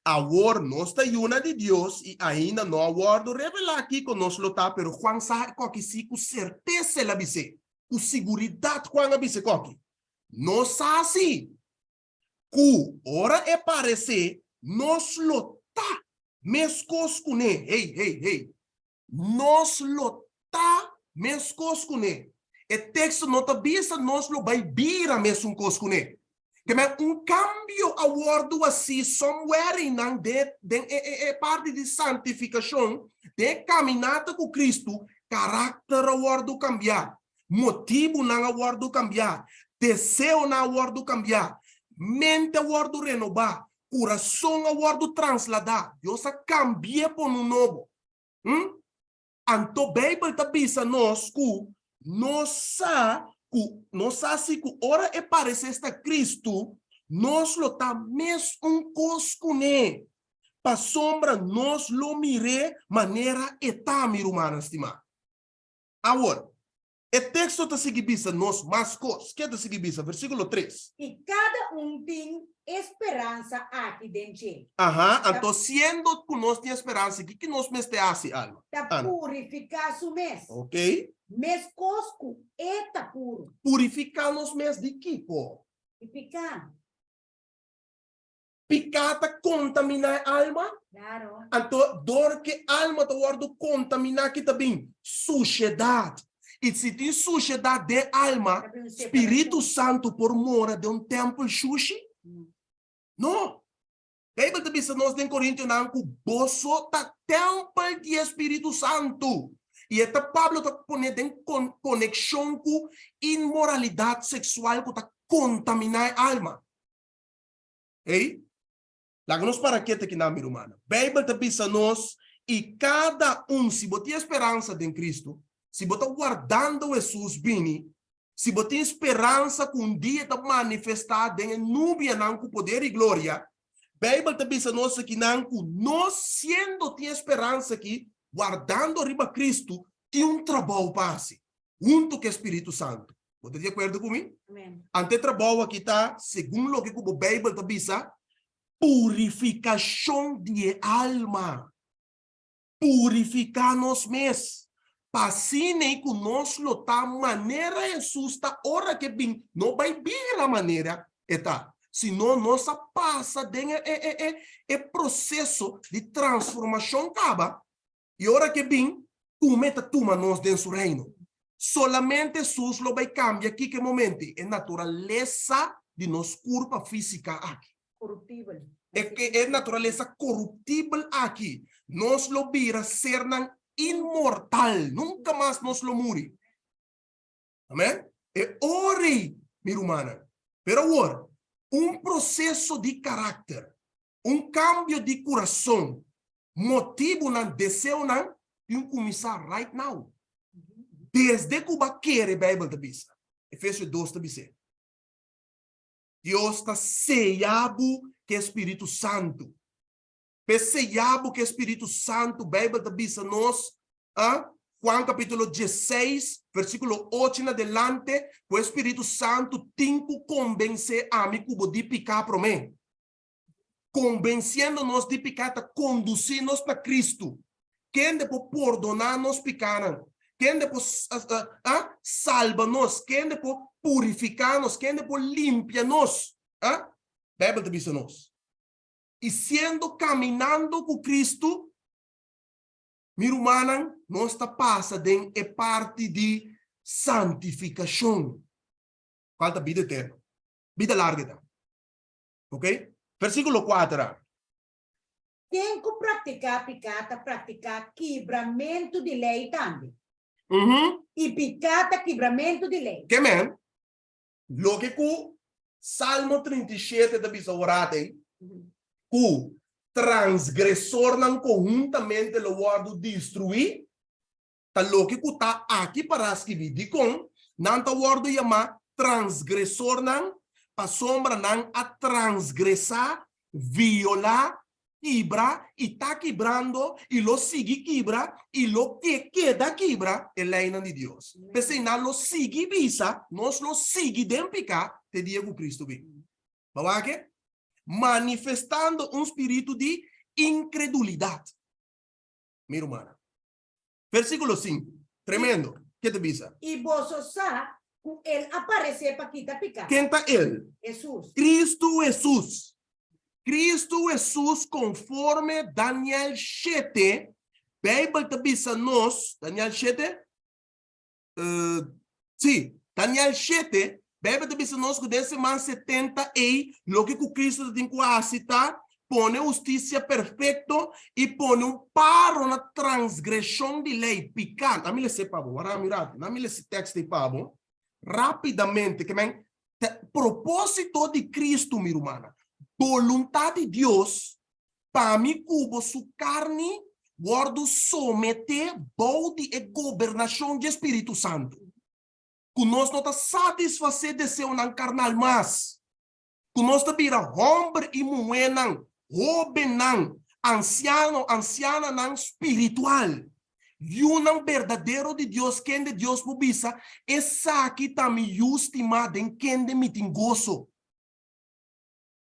Awor nos ta yuna di Dios i ainda no a wòrdu revelá kiko nos lo ta, pero Juan sa e koki sí ku sertesa el a bis'é, ku siguridat Juan a bisa e koki. Nos sa sí ku ora e paresé nos lo ta meskos kuné. Hey, hey, hey! Nos lo ta meskos kuné. E teksto no ta bisa nos lo bai bira mesun kos kuné. Ke men un kambio a wòrdu hasí somewhere einan den den e e e parti di santifikashon, den e kaminata ku Kristu, karakter a wòrdu kambiá, motibunan a wòrdu kambiá, deseonan a wòrdu kambiá, mente a wòrdu renobá, kurason a wòrdu transladá. Dios a kambi'é pone un nobo. Hm? Anto Beibel ta bisa nos ku nos sa ku nos sa si ku ora e paresé sta Kristu, nos lo ta mes un kos kuné, pasobra nos lo mir'é manera e ta, mi rumannan stimá. Awor, e teksto ta sigui bisa nos mas kos. Ke ta sigui bisa? Versíkulo tres. I kada un tin e speransa aki den dje. Aha, anto siendo ku nos tin e speransa aki, ki nos mester hasi, Alma? Ta Ana. purifiká su mes. Oké. Meskos ku e ta puru. Purifiká nos mes di kiko? Di piká. Piká ta kontaminá e alma? Claro. Anto, dor ku e alma ta wòrdu kontaminá, ki ta bin? Sushedat. I si tin sushedat den e alma, Ta bin un Spiritu separashon. Santu por mora den un tèmpel shushi? No. No. Beibel ta bisa nos den Korintionan ku boso ta tèmpel di e Spiritu Santu. I e ta Pablo ta pone den konekshon ku inmoralidat seksual ku ta kontaminá e alma. Ey, laga nos para ketu aki nan, mi rumannan. Beibel ta bisa nos, I kada un, si bo tin e speransa den Kristu, si bo ta wardando Hesus bini, si bo tin speransa ku un dia e ta manifestá den e nubianan ku poder i gloria, Beibel ta bisa nos akinan ku nos, siendo tin e speransa aki, wardando riba Kristu, tin un trabou pa hasi. huntu ku e Spiritu Santu. Bo ta di akuerdo ku mi? Amen. Ante e trabou aki ta, segun loke ku bo Beibel ta bisa, purifikashon di e alma. Purifiká nos mes, pa asina ei ku nos lo ta manera Hesus ta ora ku e bin, no bai bira manera e ta, sino nos a pasa den e e e e proseso di transformashon kaba. I ora ku e bin, kume ta tuma nos den su reino. Solamente Hesus lo bai kambia kiko e momento? E naturalesa di nos kurpa físika aki. Koruptibel. E, e naturalesa koruptibel aki. Nos lo bira sernan inmortal. Nunka mas nos lo muri. Amen? E ora ei, mi rumannan. Pero awor, un proseso di karakter, un kambio di kurason, motibunan, deseonan tin kuminsá right now. Desde ku bo a kere, Beibel ta bisa. Efesio dos ta bis'é. Dios ta seya bo ku e Spiritu Santu. P'e seya bo ku e Spiritu Santu, Beibel ta bisa nos, a Juan kapítulo diesseis, versíkulo ocho en adelante, ku e Spiritu Santu tin ku kombensé ami ku bo di piká promé. Konbensiendo nos di piká ta kondusí nos na Kristu, kende por pordoná nos pikánan, kende por salba nos, kende por purifiká nos, kende por limpia nos. Beibel ta bisa nos. I siendo kaminando ku Kristu, mi rumannan, nos ta pasa den e parti di santifikashon, kual ta bida eterno, bida largu e ta. Ok? Versíkulo kuater. Ken ku praktiká piká ta praktiká kibramentu di lei tambe. I piká ta kibramentu di lei. Ke men, loke ku Salmo 37 ta bisa ora ei, ku transgresornan konhuntamente lo wòrdu destruí, ta loke ku ta aki pará skibí. Dikon nan ta wòrdu yamá transgresornan? Pasobra nan a transgresá, violá, kibra i ta kibrando i lo sigui kibra i lo ke keda kibra e leinan di Dios. P'esei nan lo sigui bisa, Nos lo sigui den piká te dia ku Kristu bin. Bo wak e? Manifestando un spiritu di inkredulidat. Mi rumannan. Versíkulo sinku, tremendo, ke ta bisa? I boso sa ku el a paresé pa kita piká. Ken ta el? Hesus. Kristu Hesus. Kristu Hesus konforme Daniel shete, Beibel ta bisa nos, Daniel shete? Sí, Daniel shete, Beibel ta bisa nos ku den siman 70 ei, loke ku Kristu ta tin ku hasi ta pone hustisia perfekto i pone un paro na transgreshon di lei, piká. Nan mi lesa e pa bo, wara mi ratu. Nan mi lesa e tekst ei pa bo rápidamente. Ke men, ta propósito di Kristu, mi rumannan, boluntat di Dios pa mi ku bo su karni wòrdu someté bou di e gobernashon dje Spiritu Santu. Ku nos no ta satisfasé deseonan karnal mas. Ku nos ta bira hòmber i muhénan, hóbennan, ansiano, ansiananan spiritual. Yunan berdadero di Dios kende Dios por bisa, Esaki ta mi Yu stimá den kende mi tin goso.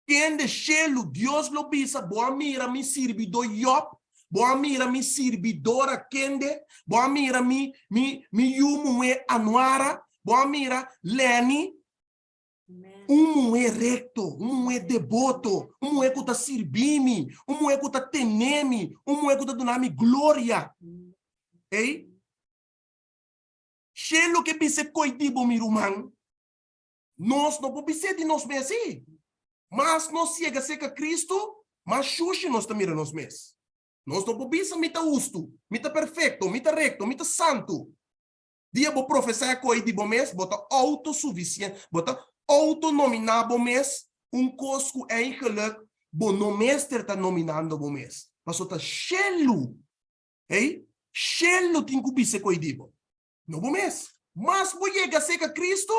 Kende shelu Dios lo bisa, Bo a mira mi sirbidó Yòb? Bo a mira mi sirbidora kende? Bo a mira mi mi mi yu muhé Anuara? Bo a mira Leni? Un muhé rekto, un muhé deboto, un muhé ku ta sirbi mi, un muhé ku ta tene mi, un muhé ku ta duna mi gloria. Ei? Shelu ke bisa e koi di bo, mi ruman. Nos no por bis'é di nos mes así. Mas nos yega serka Kristu, mas shushi nos ta mira nos mes. Nos no por bisa, Mi ta hustu, mi ta perfekto, mi ta rekto, mi ta santu. Dia bo profesá e koi di bo mes, bo ta outosufisiente, bo ta outonominá bo mes un kos ku eigenlik bo no mester ta nominando bo mes. Pasobra ta shelu, hey, shelu tin ku bisa e koi di bo. No bo mes. Mas bo yega serka Kristu,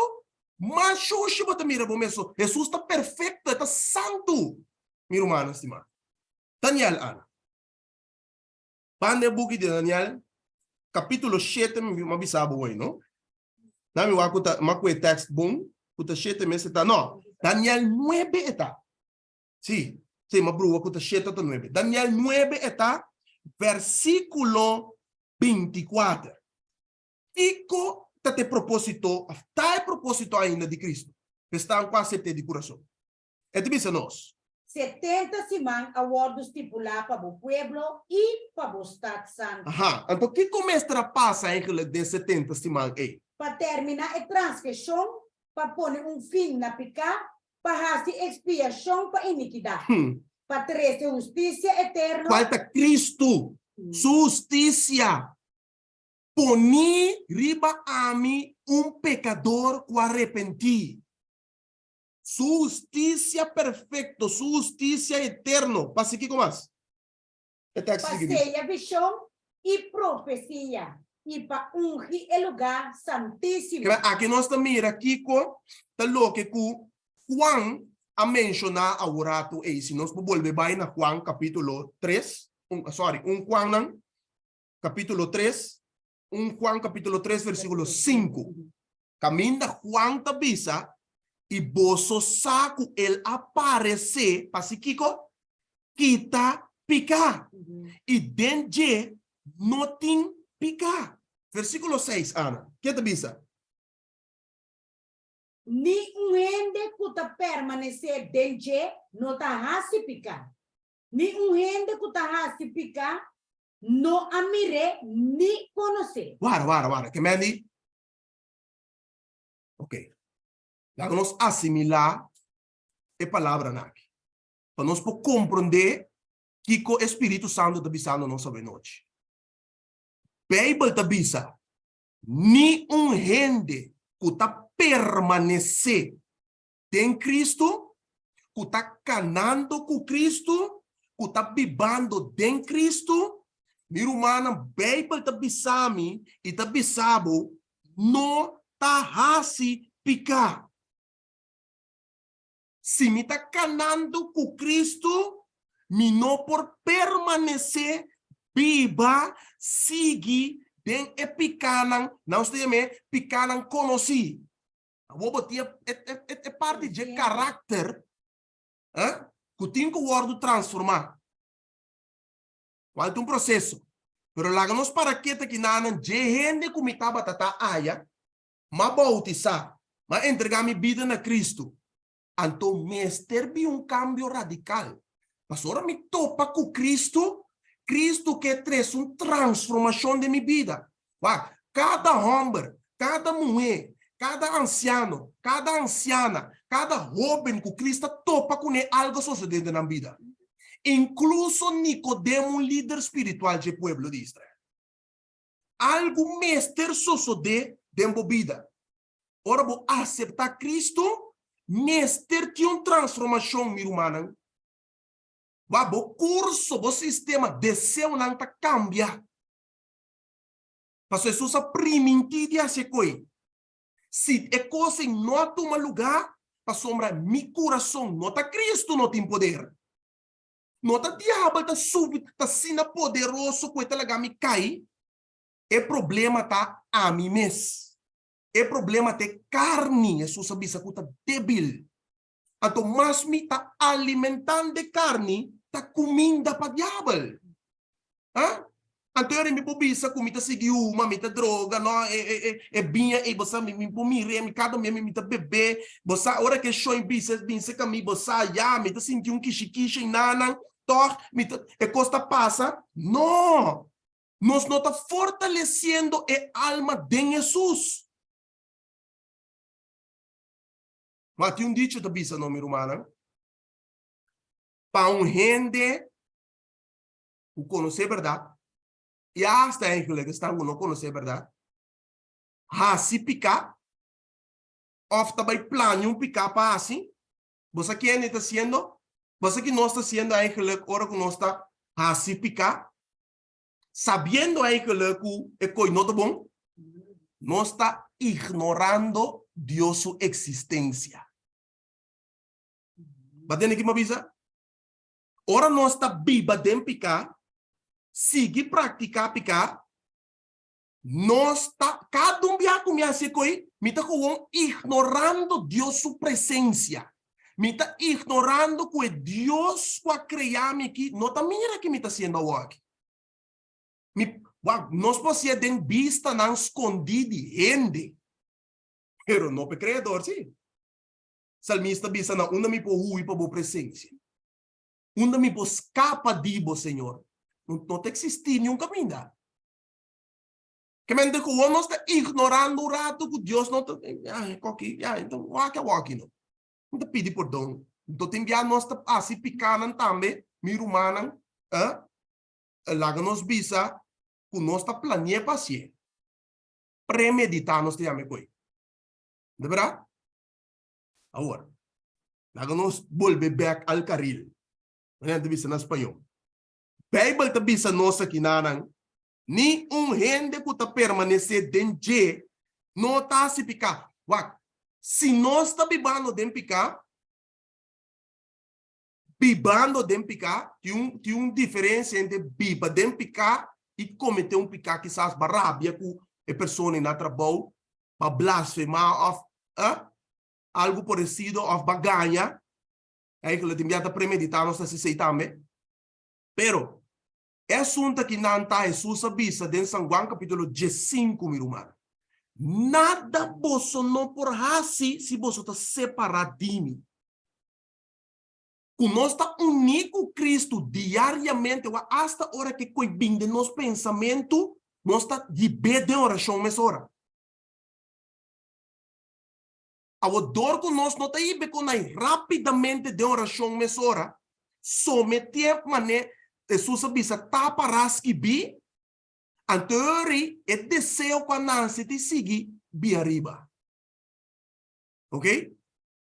mas shushi bo ta mira bo mes. So, Hesus ta perfekto, e ta santu, mi rumannan stimá. Daniel, Ana. Banda e buki di Daniel, kapítulo shete, mi a bisa bo hoy, no? Na mi wak ku ta, mi a kohe tekst bon, ku ta shete mester ta, no, Daniel nuebe e ta. Sí, sí, mi a brua ku ta shete o ta nuebe. Daniel nuebe e ta, versíkulo 24. Kiko ta te propósito, òf ta e propósito ainda di Kristu? Esnan ku a asept'é di kurason. E ta bisa nos. 70 siman a wòrdu stipulá pa bo pueblo i pa bo stat santu. Aha, anto kiko mester a pasa eigenlijk den 70 siman ei? Pa terminá e transgreshon, pa pone un fin na piká, pa hasi ekspiashon pa inikidat, pa trese hustisia eterno. Kual ta Kristu su hustisia? Poni riba ami un pekador ku a repentí. Su hustisia perfekto, su hustisia eterno. Pa si kiko mas? E tekst Pa sigui bisa. seya vishon i profesia, i pa ungi e lugá santísimo. Keda aki nos ta mira kiko ta loke ku Juan a menshoná aworatu ei. Si nos por bolbe bai na Juan kapítulo tres, un, sorry, un Juannan kapítulo tres, un Juan kapítulo tres versíkulo sinku. Kaminda Juan ta bisa, I boso sa ku el a paresé pa si kiko? Kita piká. I den dje no tin piká. Versíkulo seis, Ana, ke ta bisa? Ni un hende ku ta permanesé den dje no ta hasi piká. Ni un hende ku ta hasi piká no a mir'é ni konos'é. Wara, wara, wara. Ke men di? Ok. Laga nos asimilá e palabranan aki, pa nos por komprondé kiko e Spiritu Santu ta bisando nos awenochi. Beibel ta bisa, Ni un hende ku ta permanesé den Kristu, ku ta kanando ku Kristu, ku ta bibando den Kristu, mi rumannan, Beibel ta bisa mi i ta bisa bo, no ta hasi piká. Si mi ta kanando ku Kristu, mi no por permanesé, biba, sigui den e pikánan, nan ta yam'é pikánan konosí. Awor bo tin e parti dje karakter ku tin ku wòrdu transformá. Kual ta un proseso. Pero laga nos para keta kinanan dje hende ku mi tabata ta aya, m'a boutisá, m'a entregá mi bida na Kristu. Anto mester bin un kambio radikal. Pasobra ora mi topa ku Kristu, Kristu ke trese un transformashon den mi bida. Wak, kada hòmber, kada muhé. Kada ansiano, kada ansiana, kada hóben ku Cristo a topa kuné algu a sosodé den nan bida. Inkluso Nikodemo, un lider spiritual dje pueblo di Israel. Algu mester sosodé den bo bida. Ora bo aseptá Cristo, mester tin un transformashon, mi rumannan. Wak, bo kurso, bo sistema, deseonan ta kambia. Pasobra Hesus a primintí di hasi e koi. Si e kos ei no a tuma lugá, pasobra mi kurason no ta Kristu no tin poder. No ta diabel ta subi, ta asina poderoso ku e ta laga mi kai. E problema ta ami mes. E problema ta e karni, Hesus a bisa ku ta débil. Anto mas mi ta alimentando e karni, ta kuminda pa diabel. Ha? Anto ora mi por bisa ku mi ta sigui huma, mi ta droga, no, e, e, e, e biña ei, bo sa, mi, mi por mir'é, mi kada mia mi, mi ta bebé, bo sa, ora ku e shon bisa, bin serka mi, bo sa, ya, mi ta sinti un kishikishi einan, tòg, mi ta, e kos ta pasa. No! Nos no ta fortalesiendo e alma den Hesus. Ma tin un dicho ta bisa no, mi rumannan, pa un hende ku konosé bèrdat, i asta eigenlijk esnan ku no konosé bèrdat, hasi piká òf ta bai plania un piká pa hasi, bo sa kende e ta hasiendo? Bo sa ki nos ta hasiendo eigenlijk ora ku nos ta hasi piká, sabiendo eigenlijk ku e koi no ta bon? Nos ta ignorando Dios su eksistensia. Bo a tende ki mi a bisa? Ora nos ta biba den piká, sigui praktiká piká, nos ta, kada un biaha ku mi hasi e koi, mi ta gewoon ignorando Dios su presensia. Mi ta ignorando ku e Dios ku a krea mi aki no ta mira ki mi ta hasiendo awor aki. Mi, wak, nos por hasié den bistanan skondí di hende, pero no pa e Kreador sí. Salmista bisa, Na unda mi por hui pa bo presensia? Unda mi por skapa di bo, Señor? No, no ta eksistí niun kaminda. Ke mente ku wou nos ta ignorando un ratu ku Dios no ta, ya, e koki, ya, enton wak awor aki no. Mi ta pidi pordon. Anto tin bia nos ta hasi pikanan tambe, mi rumannan, eh, laga nos bisa ku nos ta planié pa hasié. Premeditá nos ta yama e koi. De bèrdat? Awor, laga nos bolbe bèk al karil. Manera nan ta bisa na spañó. Beibel ta bisa nos akinanan, Ni un hende ku ta permanesé den dje no ta hasi piká. Wak, si nos ta bibando den piká, bibando den piká, tin un, tin un diferensia entre biba den piká i kometé un piká kisas bo a rabia ku e persona na trabou, bo a blasfemá òf algu paresido òf bo a gaña. Eigenlijk tin bia ta premeditá nos ta hasi esei tambe. Pero, e asuntu aki nan ta Hesus a bisa den San Juan kapítulo diesinku, mi ruman, Nada boso no por hasi si boso ta separá di mi. Ku nos ta uní ku Kristu diariamente o asta ora ku e koi bin den nos pensamentu, nos ta hib'é den orashon mesora. Awor, dor ku nos no ta hib'é ku nai rápidamente den orashon mesora, sometié manera Hesus a bisa ta pará skibí, anto e e deseo ku a nase ta sigui bia riba. Oke?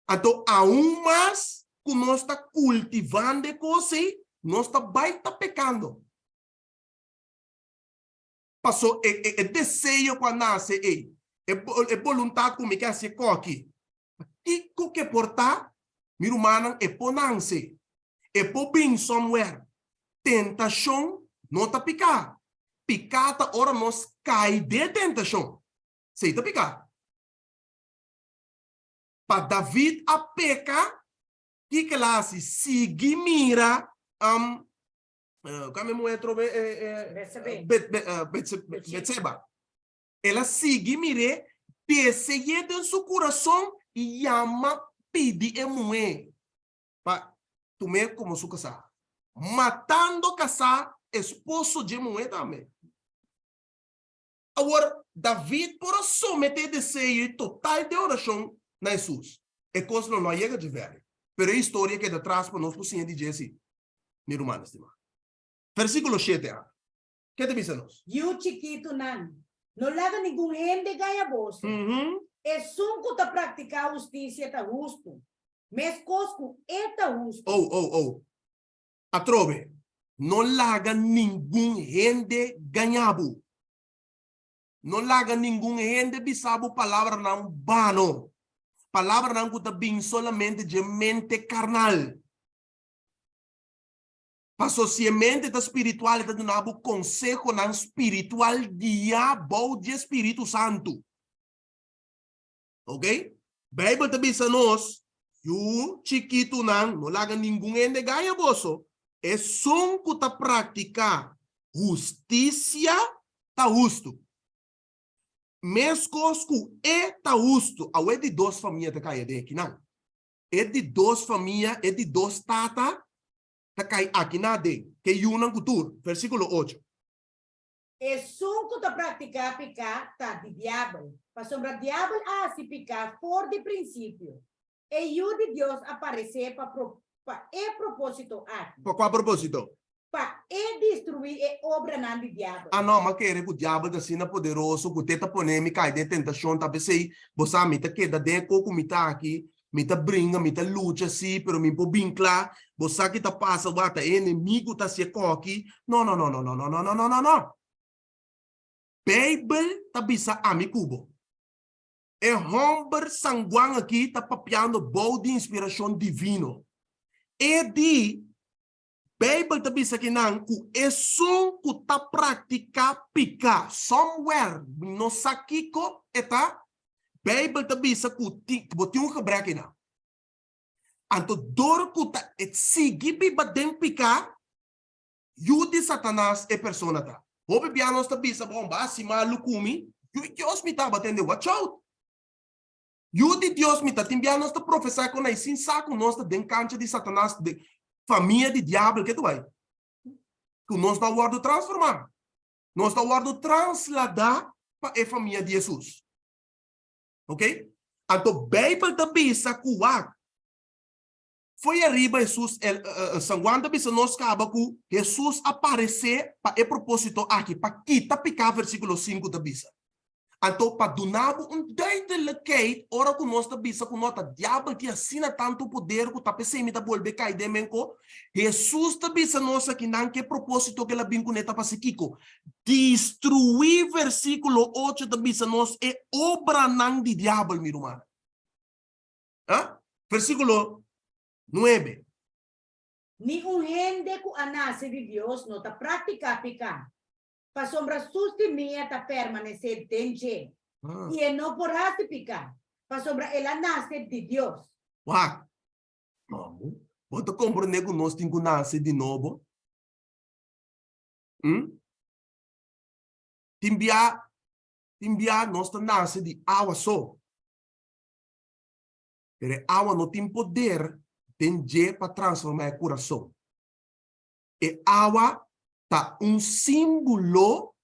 Anto aun mas ku nos ta kultivando e kos ei, nos ta bai ta pekando. Paso e e e deseo ku a nase ei, e e boluntat ku mi ke hasi e koki, kiko ke por ta? Mi rumannan, e por nanse, e por bin somewhere. Tentashon no ta piká. Piká ta ora nos kai den tentashon. Esei ta piká. Pa David a peka, kiko el a hasi? Sigui mira um, kua mi muhé trobe Betseba. El a sigui mir'é, dese'é den su kurason i yama pidi e muhé pa tum'é komo su kasá, matando kasá esposo dje muhé tambe. Awor. David por a someté deseo i total den orashon na Hesus, e kos lo no a yega dje vèri. Pero e historia keda tras pa nos por siña di dje si, mi rumannan stimá. Versíkulo shete a. Ke ta bisa nos? Yu chikitunan, no laga ningun hende gaña boso. Esun ku ta praktiká hustisia ta hustu, meskos ku e ta hustu. Oh, oh, oh. Atrobe, no laga ningun hende gaña bo. No laga ningun hende bisa bo palabranan bano, palabranan ku ta bin solamente dje mente karnal. Paso si e mente ta spiritual e ta duna bo konsehonan spiritual guiá bou dje Spiritu Santu. Ok? Beibel ta bisa nos, Yu chikitunan, no laga ningun hende gaña boso. Esun ku ta praktiká hustisia ta hustu, meskos ku e ta hustu. Awe di dos famia ta kai aden akinan. E di dos famia, e di dos tata ta kai akinan aden, ke yunan ku tur. Versíkulo ocho. Esun ku ta praktiká piká ta di diabel, pasobra diabel a hasi piká for di prinsipio. E Yu di Dios a paresé pa pa e propósito aki. Pa kua propósito? Pa e destruí e obranan di diabel. A no, m'a kere ku diabel ta asina poderoso ku te ta pone mi kai den tentashon, ta p'esei bo sa mi ta keda den e ko ku mi ta aki, Mi ta bringa, mi ta lucha, sí, pero mi por bin kla. Bo sa ki ta pasa, wak, ta e enemigu ta hasi e koki. No, no, no, no, no, no, no, no, no, no, no. Beibel ta bisa ami ku bo. E hòmber San Guan aki ta papiando bou di inspirashon divino. E di, Beibel ta bisa kinan ku esun ku ta praktiká piká, somewhere, mi no sa kiko e ta, Beibel ta bisa ku tin, bo tin un gebrek einan. Anto dor ku ta e sigui biba den piká, yu di Satanas e persona ta. Hopi bia nos ta bisa, bon, bo a hasi malu ku mi, yu di Dios mi tabata tende, watch out! Yu di Dios mi ta tin bia nos ta profesá kon ei sin sa ku nos ta den kancha di Satanas, den famia di diabel, ke ta bai? Ku nos no a wòrdu transformá. Nos ta wòrdu transladá pa e famia di Hesus. Ok? Anto Beibel ta bisa ku wak, foi ariba Hesus, el, San Juan ta bisa nos kaba ku Hesus a paresé pa e propósito aki, pa kita piká, versíkulo sinku ta bisa. Anto pa duna bo un duidelijkheid ora ku nos ta bisa ku no ta diabel tin asina tantu poder ku ta p'esei mi ta bolbe kai den menko, Hesus ta bisa nos akinan ku e propósito ku el a bin kuné ta pa hasi kiko? Destruí, versíkulo ocho ta bisa nos, e obranan di diabel, mi rumannan. Ah? Versíkulo nuebe. Ni un hende ku a nase di Dios no ta praktiká piká, pasobra su simia ta permanesé den dje, i e no por hasi piká, pasobra el a nase di Dios. Wak! Bo ta komprendé ku nos tin ku nase di nobo? Hm? Tin bia, tin bia nos ta nase di awa so. Pero e awa no tin poder den dje pa transformá e kurason. E awa ta un símbolo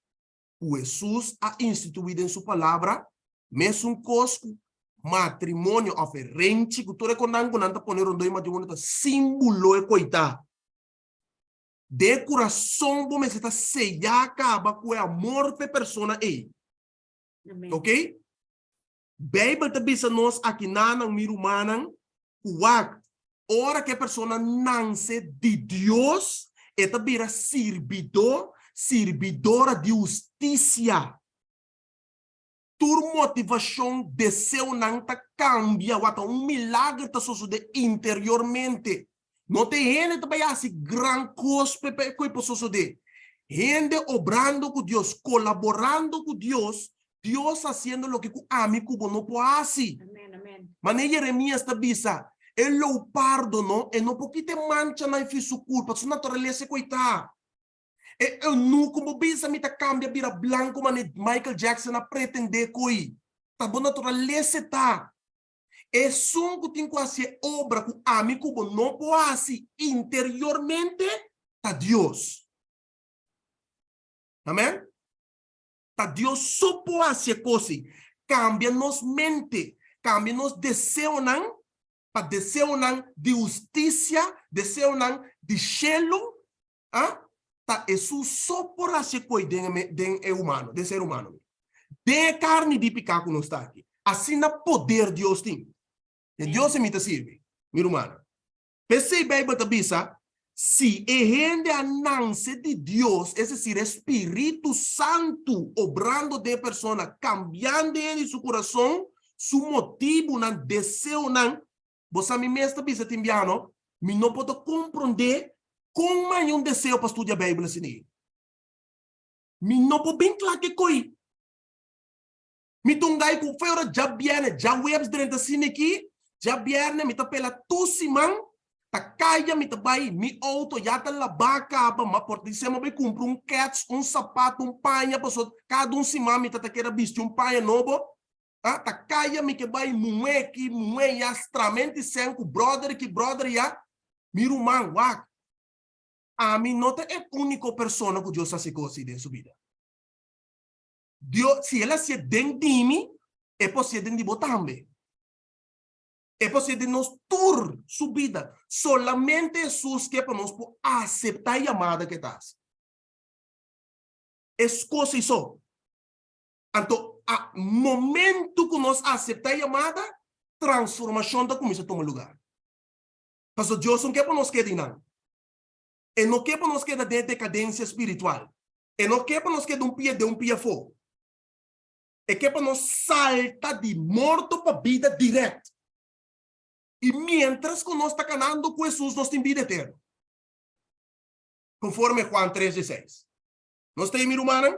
ku Hesus a instituí den su Palabra, mesun kos ku matrimonio òf e renchi ku tur e konan ku nan ta pone rondó e matrimonio ta símbolo e koitá. Den e kurason bo mester ta seyá kaba ku e amor pa e persona ei. Ok? Beibel ta bisa nos akinanan, mi rumannan, ku wak, ora ku e persona nanse di Dios, e ta bira sirbidó, sirbidora di hustisia. Tur motivashon, deseonan ta kambia, wak, ta un milager ta sosodé interiormente. No ta e hende ta bai hasi gran kos pa e ku e por sosodé. Hende obrando ku Dios, kolaborando ku Dios, Dios hasiendo loke ku ami ku bo no por hasi. Manera Jeremias ta bisa, e leopardo no, e no por kita e manchanan fi su kurpa, su naturalesa e koitá. E eunuco bo bisa mi ta cambia bira blanco manera Michael Jackson a pretende koe. Ta bo naturalesa e ta. Esun ku tin ku hasi e obra ku ami ku bo no por hasi interiormente ta Dios. Amen? Ta Dios so por hasi e kos ei. Kambia nos mente, kambia nos deseonan pa deseonan di hustisia, deseonan di shelu, a, ta Hesus so por hasi e kos ei den e den e humano, den ser humano. Den e karni di piká ku nos ta aki. Asina poder Dios tin. E Dios ei mi ta sirbi, mi rumannan. P'esei Beibel ta bisa, Si e hende a nanse di Dios, es desir, e spiritu santu obrando den e persona, kambiando e hende su kurason, su motibunan, deseonan, bo sa mi mes ta bisa tin biaha no, mi no por ta komprondé kon manja un deseo pa studia Beibel asina ei. Mi no por bin kla ke koi. Mi ta un gai ku fe ora djabièrnè, djaweps drenta asina aki, djabièrnè mi ta pela tur siman, ta kaya mi ta bai, mi outo ya ta labá kaba, ma por ta dise mi a bai kumpra un kèts, un sapato, un paña, pasobra kada un siman mi ta ta keda bisti un paña nobo, ah, ta kaya mi ke bai muhé aki, muhé ya, stramenti sèn ku bròder aki, bròder ya, mi ruman, wak, ami no ta e úniko persona ku Dios a hasi kos así den su bida. Dios, si el a hasié den di mi, e por hasié den di bo tambe. E por hasié den nos tur su bida. Solamente Hesus ke pa nos por aseptá e yamada ku e ta hasi. Es kos ei so. Anto, a momento ku nos aseptá e yamada, transformashon ta kuminsá tuma lugar. Pasobra Dios no ke pa nos keda einan. E no ke pa nos keda den e dekadensia spiritual. E no ke pa nos keda un pia den un pia afó. E ke pa nos salta di morto pa bida dirèkt. I miéntras ku nos ta kanando ku Hesus nos tin bida eterno. Konforme Juan tres dieseis. Nos ta ei mi rumannan?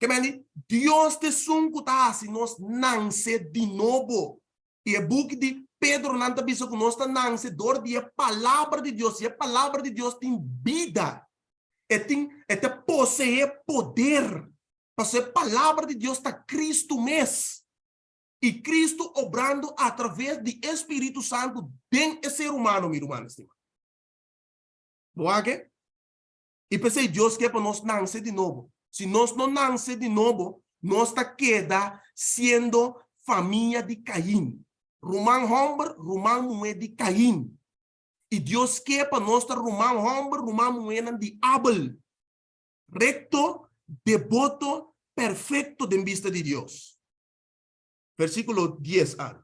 Ke men di, Dios ta esun ku ta hasi nos nanse di nobo. I e buki di Pedro nan ta bisa ku nos ta nanse dor di e Palabra di Dios, i e Palabra di Dios tin bida. E tin, e ta poseé poder. Pasobra e Palabra di Dios ta Kristu mes. I Kristu obrando atraves di e Spiritu Santu den e ser humano, mi rumannan stimá. Bo wak e? I p'esei Dios ke pa nos nanse di nobo. Si nos no nanse di nobo, nos ta keda siendo famia di Kain, ruman hòmber, ruman muhé di Kain. I Dios ke pa nos ta ruman hòmber, ruman muhénan di Abel, rekto, deboto, perfekto den bista di Dios. Versíkulo dies al.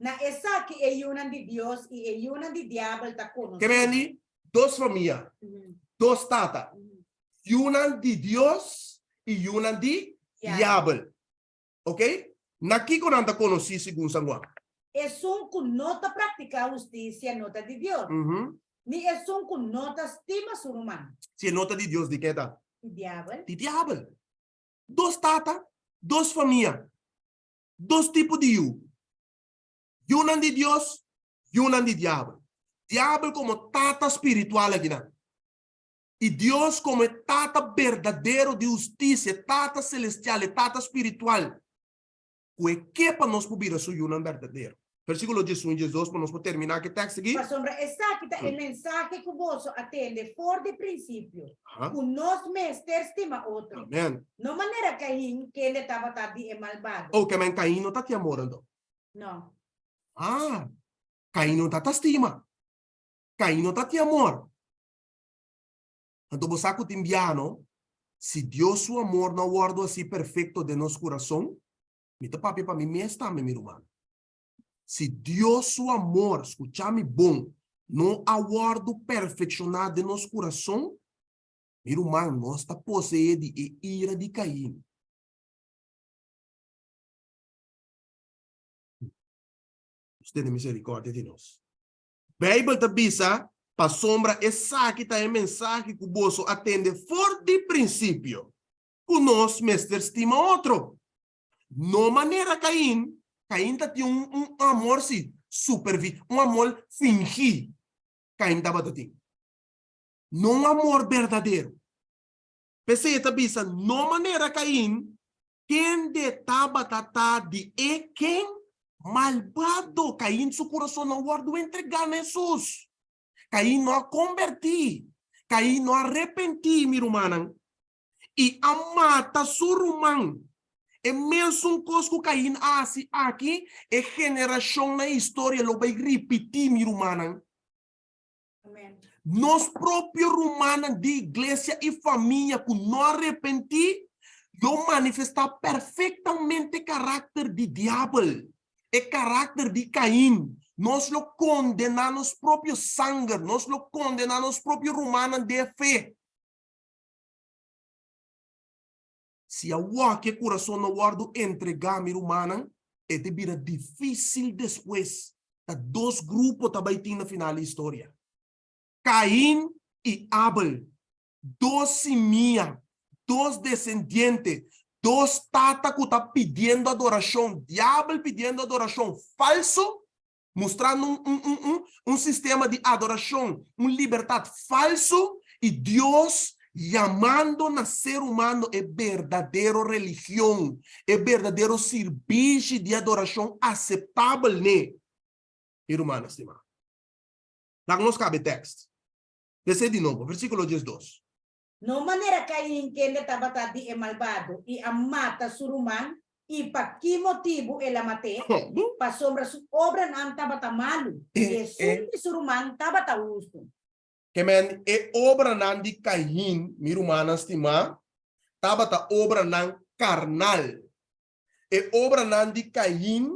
Na esaki e yunan di Dios i e yunan di diabel ta konosí. Ke meni? Dos famia, dos tata, yunan di Dios i yunan di diabel. Ok? Na kiko nan ta konosí segun San Juan? Esun ku no ta praktiká hustisia no ta di Dios, ni esun ku no ta stima su ruman. Si e no ta di Dios, di ken e ta? Di diabel. Di diabel. Dos tata, dos famia. Dos tipo di yu, yunan di Dios, yunan di diabel. Diabel komo tata spiritual akinan i Dios komo e Tata berdadero di hustisia, e Tata selestial, e Tata spiritual ku e ke pa nos por bira su yunan berdadero. Versíkulo diesun i diesdos pa nos por terminá ku e tèkst aki. Pasobra esaki ta e mensahe ku boso a tende for di prinsipio, ku nos mester stima otro. Amèn. No manera Kain, kende tabata di e malbado. Oh, ke men Kain no ta tin amor anto? No. Ah, Kain no ta ta stima. Kain no ta tin amor. Anto bo sa ku tin biaha no, si Dios su amor no a wòrdu hasi perfekto den nos kurason, mi ta papia pa mi mes tambe, mi ruman. Si Dios su amor, skucha mi bon, no a wòrdu perfekshoná den nos kurason, mi ruman, nos ta poseé di e ira di Kain. Dios tene miserikòrdia di nos. Beibel ta bisa, Pasobra esaki ta e mensahe ku boso a tende for di prinsipio, ku nos mester stima otro. No manera Cain, Cain ta tin un un amor si supervi, un amor fingí Cain tabata tin. No un amor berdadero. P'esei e ta bisa, no manera Cain, kende tabata ta di e ken? Malbado. Cain su kurason no a wòrdu entregá na Hesus. Cain no a kombertí. Cain no a repentí, mi rumannan. I a mata su ruman. E mesun kos ku Kain a hasi aki, e generashon na historia lo bai ripití, mi rumannan. Nos propio rumannan di iglesia i famia ku no a repentí lo manifestá perfektamente karakter di diabel, e karakter di Kain. Nos lo kondená nos propio sanger, nos lo kondená nos propio rumannan den e fe. Si awor ki e kurason no wòrdu entregá, mi rumannan, e ta bira difísil despues. Ta dos grupo ta bai tin na final di historia, Kain i Abel, dos simia, dos desendiente, dos tata ku ta pidiendo adorashon, diabel pidiendo adorashon falso, mustrando un un un un un sistema di adorashon, un libertat falso, i Dios yamando na ser humano e berdadero religion, e berdadero sirbishi di adorashon aseptabel n'e. Mi rumannan stimá, laga nos kaba e tèkst. Les'é di nobo, versíkulo 12. No manera Kain kende tabata di e malbado i a mata su ruman, i pa ki motibu el a mat'é? Pasobra su obranan tabata malu, i esun di su ruman tabata hustu. Ke men e obranan di Kain, mi rumannan stimá, tabata obranan karnal. E obranan di Kain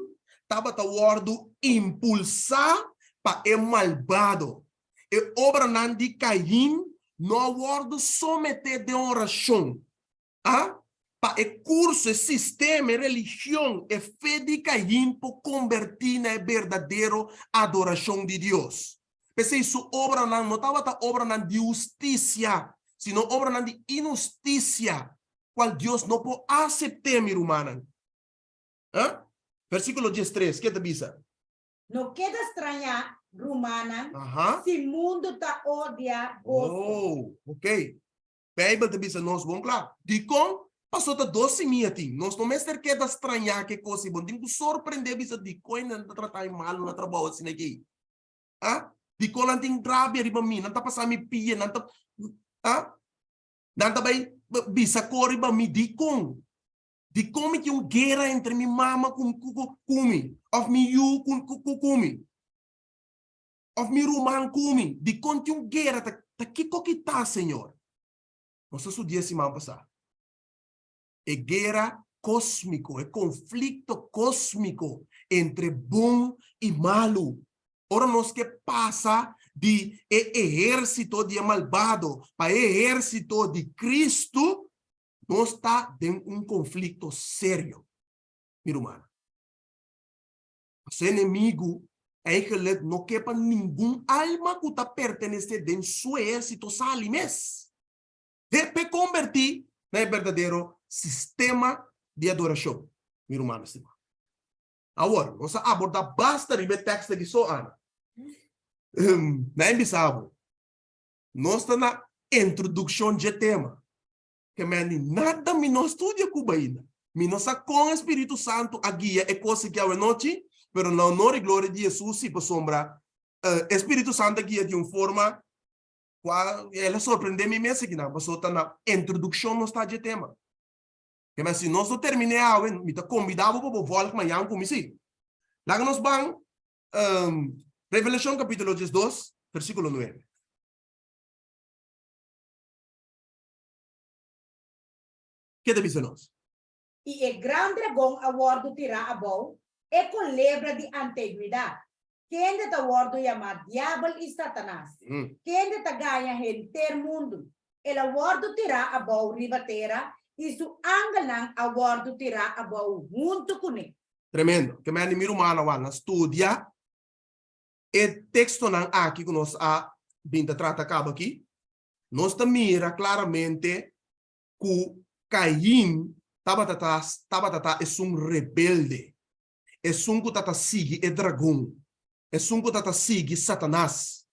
tabata wòrdu impulsá pa e malbado. E obranan di Kain no a wòrdu someté den orashon. A Pa e kurso, e sistema, e religion, e fe di Kain por kombertí na e berdadero adorashon di Dios. P'esei su obranan no tabata obranan di hustisia, sino obranan di inhustisia. Cual Dios no por acepté, mi rumannan. Ah? Versículo 13, ke ta bisa? No keda strañá, rumannan, si mundu ta odia boso. Oh, ok. Bijbel ta bisa nos bon kla. Dikon? Paso ta dos simia tin. Nos no mester keda strañá ke kos ei. Bo no tin ku sorprendé bisa dikon nan ta trata mi malu na trabou asina aki. Ah? Dikon nan tin rabia riba mi? Nan ta pasa mi pia, nan ta. Ah? Nan ta bai bisa kor riba mi, Dikon? Dikon mi tin un guera entre mi mama ku ku mi, òf mi yu ku ku mi, òf mi ruman ku mi? Dikon tin un guera? Ta ta kiko ki ta, Señor? Nos a studia siman pasá. E guera kósmiko, e konflikto kósmiko entre bon i malu. Ora nos ke pasa di e ehérsito di e malbado pa e ehérsito di Kristu, nos ta den un konflikto serio, mi rumannan. Pasobra e enemigu eigenlijk no ke pa ningun alma ku ta pertenesé den su ehérsito sali mes. Te p'e kombertí na e berdadero sistema di adorashon, mi rumannan stimá. Awor, nos a abordá basta riba e tekst aki so, Ana. Na e bisa bo, nos ta na introdukshon dje tema. Ke men di nada mi no a studia ku bo ainda. Mi no sa kon e Spiritu Santu a guia e kos aki awenochi, pero na honor i gloria di Hesus si, pasobra e Spiritu Santu a guia di un forma kua el a sorprendé mi mes akinan, pasobra ta na introdukshon nos ta dje tema. Ke men si nos no terminé awe, mi ta kombidá bo pa bo vòlg mañan ku mi si. Laga nos ban Revelashon kapítulo 12, versíkulo 9. Ke ta bisa nos? I e gran dragon a wòrdu tirá abou, e kolebra di anteguidat, kende ta wòrdu yamá Diabel i Satanas, kende ta gaña henter mundu. El a wòrdu tirá abou riba tera i su angelnan a wòrdu tirá abou huntu kuné. Tremendo. Ke mende mi rumannan wak na studia e tekstonan aki ku nos a bin ta trata kaba aki, nos ta mira klaramente ku Kain tabata ta tabata ta esun rebelde, esun ku ta ta sigui e dragon, esun ku ta ta sigui Satanas.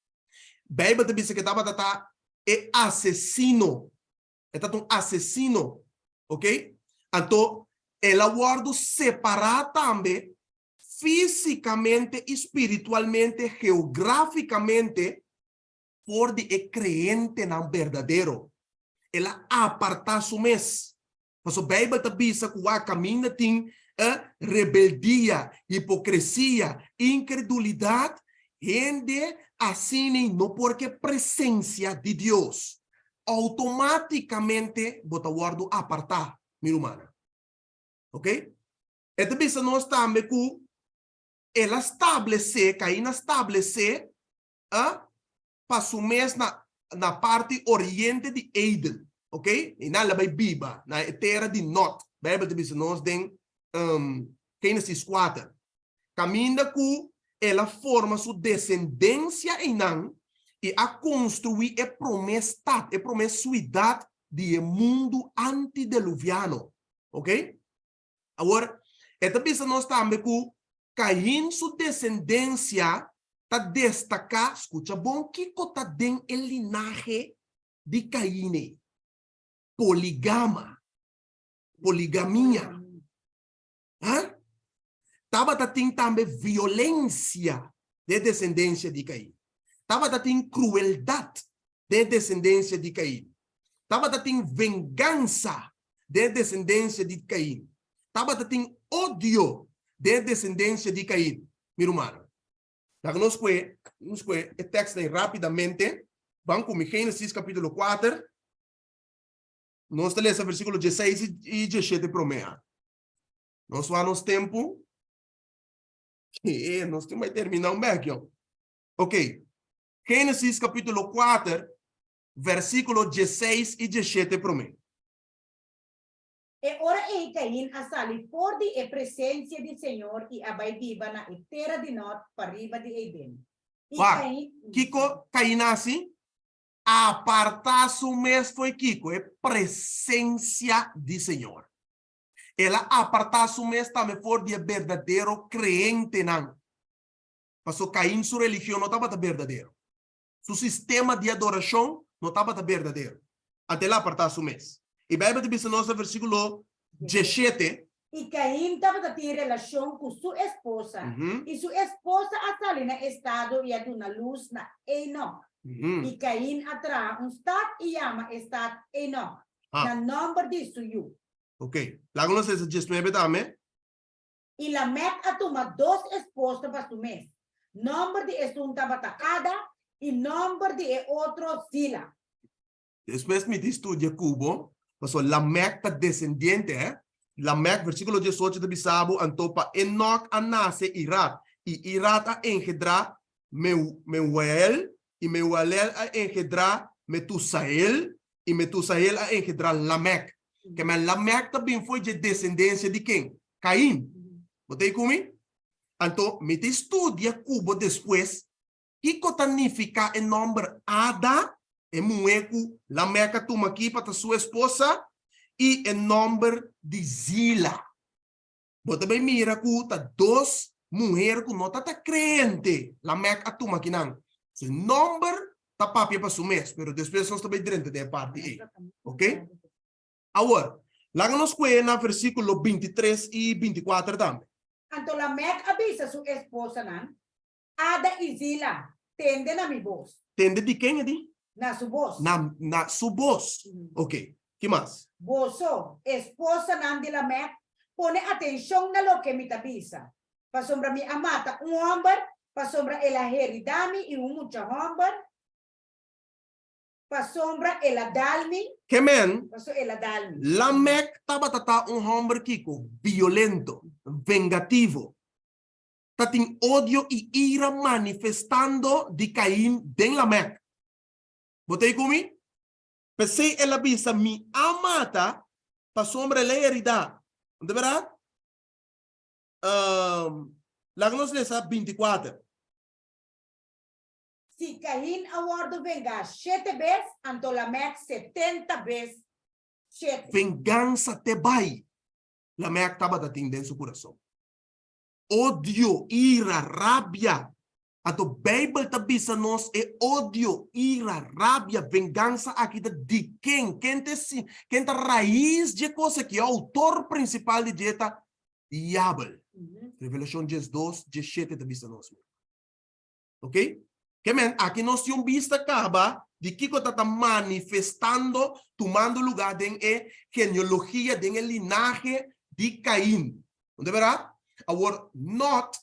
Beibel ta bisa ku e tabata ta e asesino, e ta ta un asesino, ok? Anto el a wòrdu separá tambe físikamente i spiritualmente, geográfikamente, for di e kreentenan berdadero. El a apartá su mes. Pasobra Beibel ta bisa ku wak kaminda tin rebeldia, hipokresia, inkredulidat, hende asina no por ke presensia di Dios. Outomátikamente bo ta wòrdu apartá, mi rumannan. Ok? E ta bisa nos tambe ku el a stablesé, Kain a stablesé, pa su mes na na parti oriente di Eden, ok? I nan la bai biba na e tera di Nod. Bijbel ta bisa nos den Genesis 4. Kaminda ku el a forma su desendensia einan i a konstruí e promé stat, e promé suidat di e mundu antideluviano, ok? Awor, e ta bisa nos tambe ku Kain su desendensia ta destaká, skucha bon kiko ta den e linahe di Kain ei, poligama, poligamia. Ha? Tabata tin tambe violensia den e desendensia di Kain. Tabata tin krueldat den e desendensia di Kain. Tabata tin vengansa den e desendensia di Kain. Tabata tin odio den e desendensia di Kain. Mi rumannan, laga nos kue, nos kue e tekstnan rápidamente. Ban ku mi Génesis kapítulo 4. Nos ta lesa versíkulo 16 i 17 promé. Nos wak nos tempu. E, nos tin bai terminá un bek, yo. Ok. Génesis kapítulo 4, versíkulo 16 i 17 promé. E ora ei Kain a sali for di e presensia di señor i a bai biba na e tera di Nòt pariba di Eden. I Wak, Kain. kiko Kain a hasi? Apartá su mes fo'i kiko? E presensia di señor. El a apartá su mes tambe for di e berdadero kreentenan. Pasobra Kain su religion no tabata berdadero. Su sistema di adorashon no tabata berdadero. Anto el a apartá su mes. E Beibel ta bisa nos na versíkulo 17. I Kain tabata tin relashon ku su esposa, i su esposa a sali na estado i a duna lus na Enok. I Kain a traha un stat i yama e stat Enok, na nòmber di su yu. Ok, laga nos lesa 19 tambe. I Lamèk a tuma dos esposa pa su mes. Nòmber di esun tabata Ada i nòmber di e otro Zila. Despues mi di studia ku bo, pasobra Lamèk ta desendiente, hè? Lamèk, versíkulo 18 ta bisa bo, Anto pa Enòk a nase Irad, i Irad a engendrá Mehuael, i Mehuael a engendrá Metusael, i Metusael a engendrá Lamèk. Kemey Lamèk ta bin fo'i dje desendensia di ken? Kain. Bo ta ei ku mi? Anto, mi ta studia ku bo despues kiko ta nifiká e nòmber Ada, e muhé ku Lamèk a tuma akí pa ta su esposa, i e nòmber di Zila. Bo ta bai mira ku ta dos muher ku no ta ta kreente Lamèk a tuma akinan. Su nòmber ta papia pa su mes, pero despues nos ta bai drenta den e parti ei. Ok? Awor, laga nos kue na versíkulo 23 i 24 tambe. Anto Lamèk a bisa su esposanan, Ada i Zila, tende na mi bos. Tende di ken e di? Na su bos. Na, na su bos. Ok. Ki mas? Boso, esposanan di Lamèk, pone atenshon na loke mi ta bisa. Pasobra mi a mata un hòmber, pasobra el a heridá mi i un mucha hòmber, pasobra el a dal mi. Ke men? Pasobra el a dal mi. Lamèk tabata ta un hòmber kiko? Violento, vengativo. Ta tin odio i ira manifestando di Cain den Lamèk. Bo ta ei ku mi? P'esei el a bisa, Mi a mata, pasobra el a heridá. No ta bèrdat? Laga nos lesa 24. Si Cain a wòrdu vengá shete bes, anto Lamèk 70 bes shete. Vengansa te bai, Lamèk tabata tin den su kurason. Odio, ira, rabia. Anto Beibel ta bisa nos e odio, ira, rabia, vengansa aki ta di ken? Ken ta e ken ta rais dje kos aki? E outor prinsipal di dje ta Diabel. Revelashon 12, 17 ta bisa nos. Ok? Ke men, aki nos tin un bista kaba di kiko ta ta manifestando, tumando lugá den e genealogia, den e linahe di Kain. No ta bèrdat? Awor, Nòt,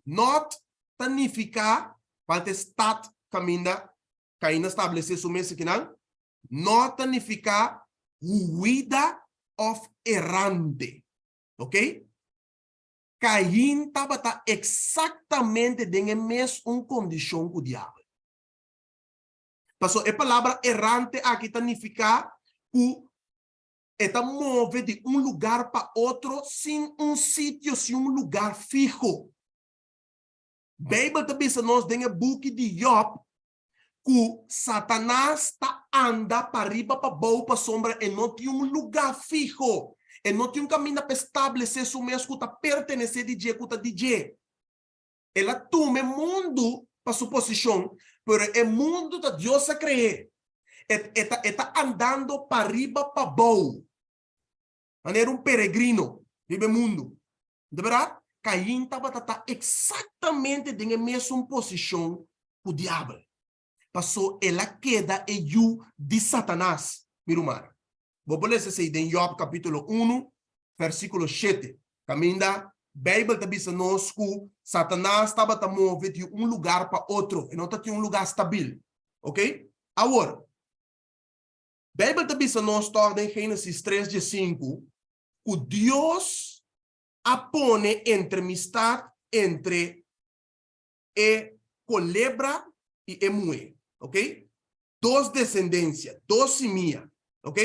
Nòt ta nifiká, kual ta e stat kaminda Kain a stablesé su mes akinan, Nòt ta nifiká huida òf erante. Oké? Kain tabata eksaktamente den e mes un kondishon ku Diabel. Pasobra e palabra erante aki ta nifiká ku e ta move di un lugar pa otro sin un sitio, sin un lugar fiho. Beibel ta bisa nos den e buki di Yòb ku Satanas ta anda pariba pabou pasobra e no tin un lugá fiho, e no tin un kaminda pa establesé su mes ku ta pertenesé di dje, ku ta di dje. El a tuma e mundu pa su posishon, pero e mundu ta Dios a kre'é. E e ta e ta andando pariba pabou, manera un peregrino riba e mundu. Di bèrdat, Kain tabata ta eksaktamente den e mesun posishon ku Diabel, pasó el a keda e yu di Satanas. Mi ruman, bo por lesa esei den Yòb kapítulo unu, vèrsikulo shete, kaminda Beibel ta bisa nos ku Satanas tabata move di un lugar pa otro, e no ta tin un lugá stabil. Oke? Awor, Beibel ta bisa nos tòg den Génesis tres diesinku ku Dios a pone entremistad entre e kolebra i e muhé, ok? Dos desendensia, dos simia, ok?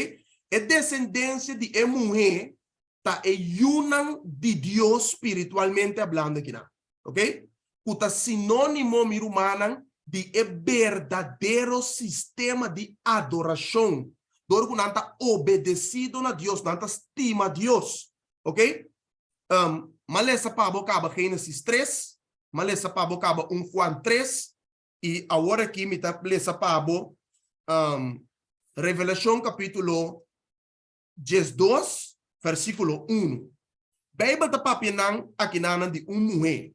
E desendensia di e muhé ta e yunan di Dios spiritualmente hablando akinan, ok? Ku ta sinónimo, mi rumannan, di e berdadero sistema di adorashon, dor ku nan ta obedesido na Dios, nan ta stima Dios, ok? Um, m'a lesa pa bo kaba Génesis tres, m'a lesa pa bo kaba un Juan tres, i awor aki mi ta lesa pa bo um, Revelashon kapítulo 12, versíkulo unu. Beibel ta papia nan akinanan di un muhé.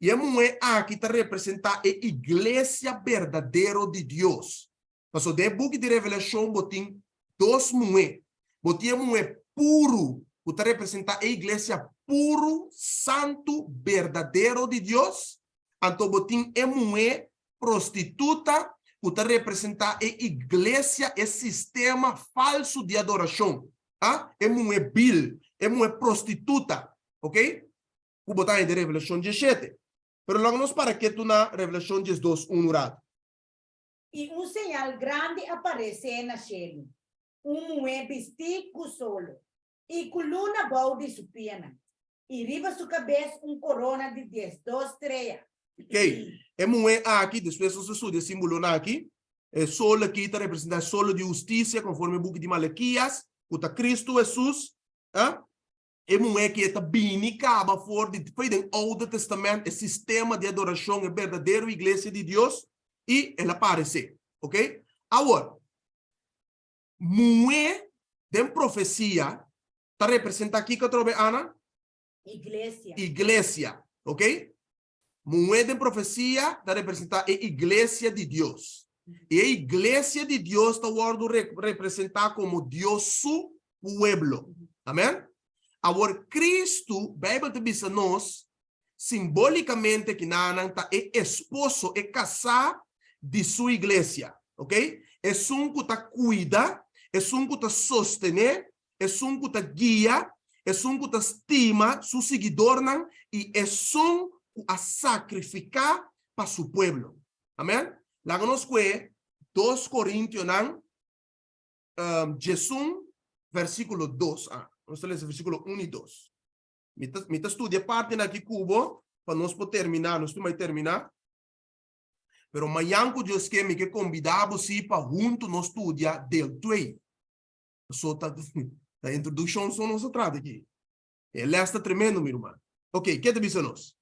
I e muhé aki ta representá e iglesia berdadero di Dios. Pasobra den e buki di Revelashon bo tin dos muhé. Bo tin e muhé puru ku ta representá e iglesia puru, santu, berdadero di Dios. Anto bo tin e muhé prostituta ku ta representá e iglesia, e sistema falsu di adorashon. A, e muhé bil, e muhé prostituta. Oke? Ku bo ta haña den Revelashon diesshete. Pero laga nos para ketu na Revelashon 12 unu ratu. I un señal grandi a paresé na shelu, un muhé bistí ku solo, i ku luna bou di su pianan, i riba su kabes un korona di 12 strea. Ok, e muhé aki, despues nos a studia e símbolonan aki, e solo aki ta representá e solo di hustisia konforme e buki di Malakias, ku ta Kristu Hesus, a. E muhé ki e ta bini kaba for di for den Oude Testament, e sistema di adorashon, e berdadero iglesia di Dios, i el a paresé. Ok? Awor, muhé den profesia ta representá kiko atrobe, Ana? Iglesia. Iglesia. Ok? Muhé den profesia ta representá e iglesia di Dios. I e iglesia di Dios ta wòrdu representá komo Dios su pueblo. Amèn? Awor, Kristu, Beibel ta bisa nos, simbólikamente kinanan ta e esposo, e kasá di su iglesia. Oké? Esun ku ta kuida, esun ku ta sostené, esun ku ta guia, esun ku ta stima su siguidornan i esun ku a sakrifiká pa su pueblo. Amèn? Laga nos kue Dos Korintionan 11, versíkulo 2. Ah, nos ta lesa versíkulo 1 i 2. Mi ta, mi ta studia partinan aki ku bo pa nos por terminá. Nos tin bai terminá. Pero mañan ku Dios ke, mi ke kombidá bo sí pa huntu nos studia del 2. So ta ta introduccion so nos a trata aki. E les ta tremendo, mi ruman. Ok, ke ta bisa nos?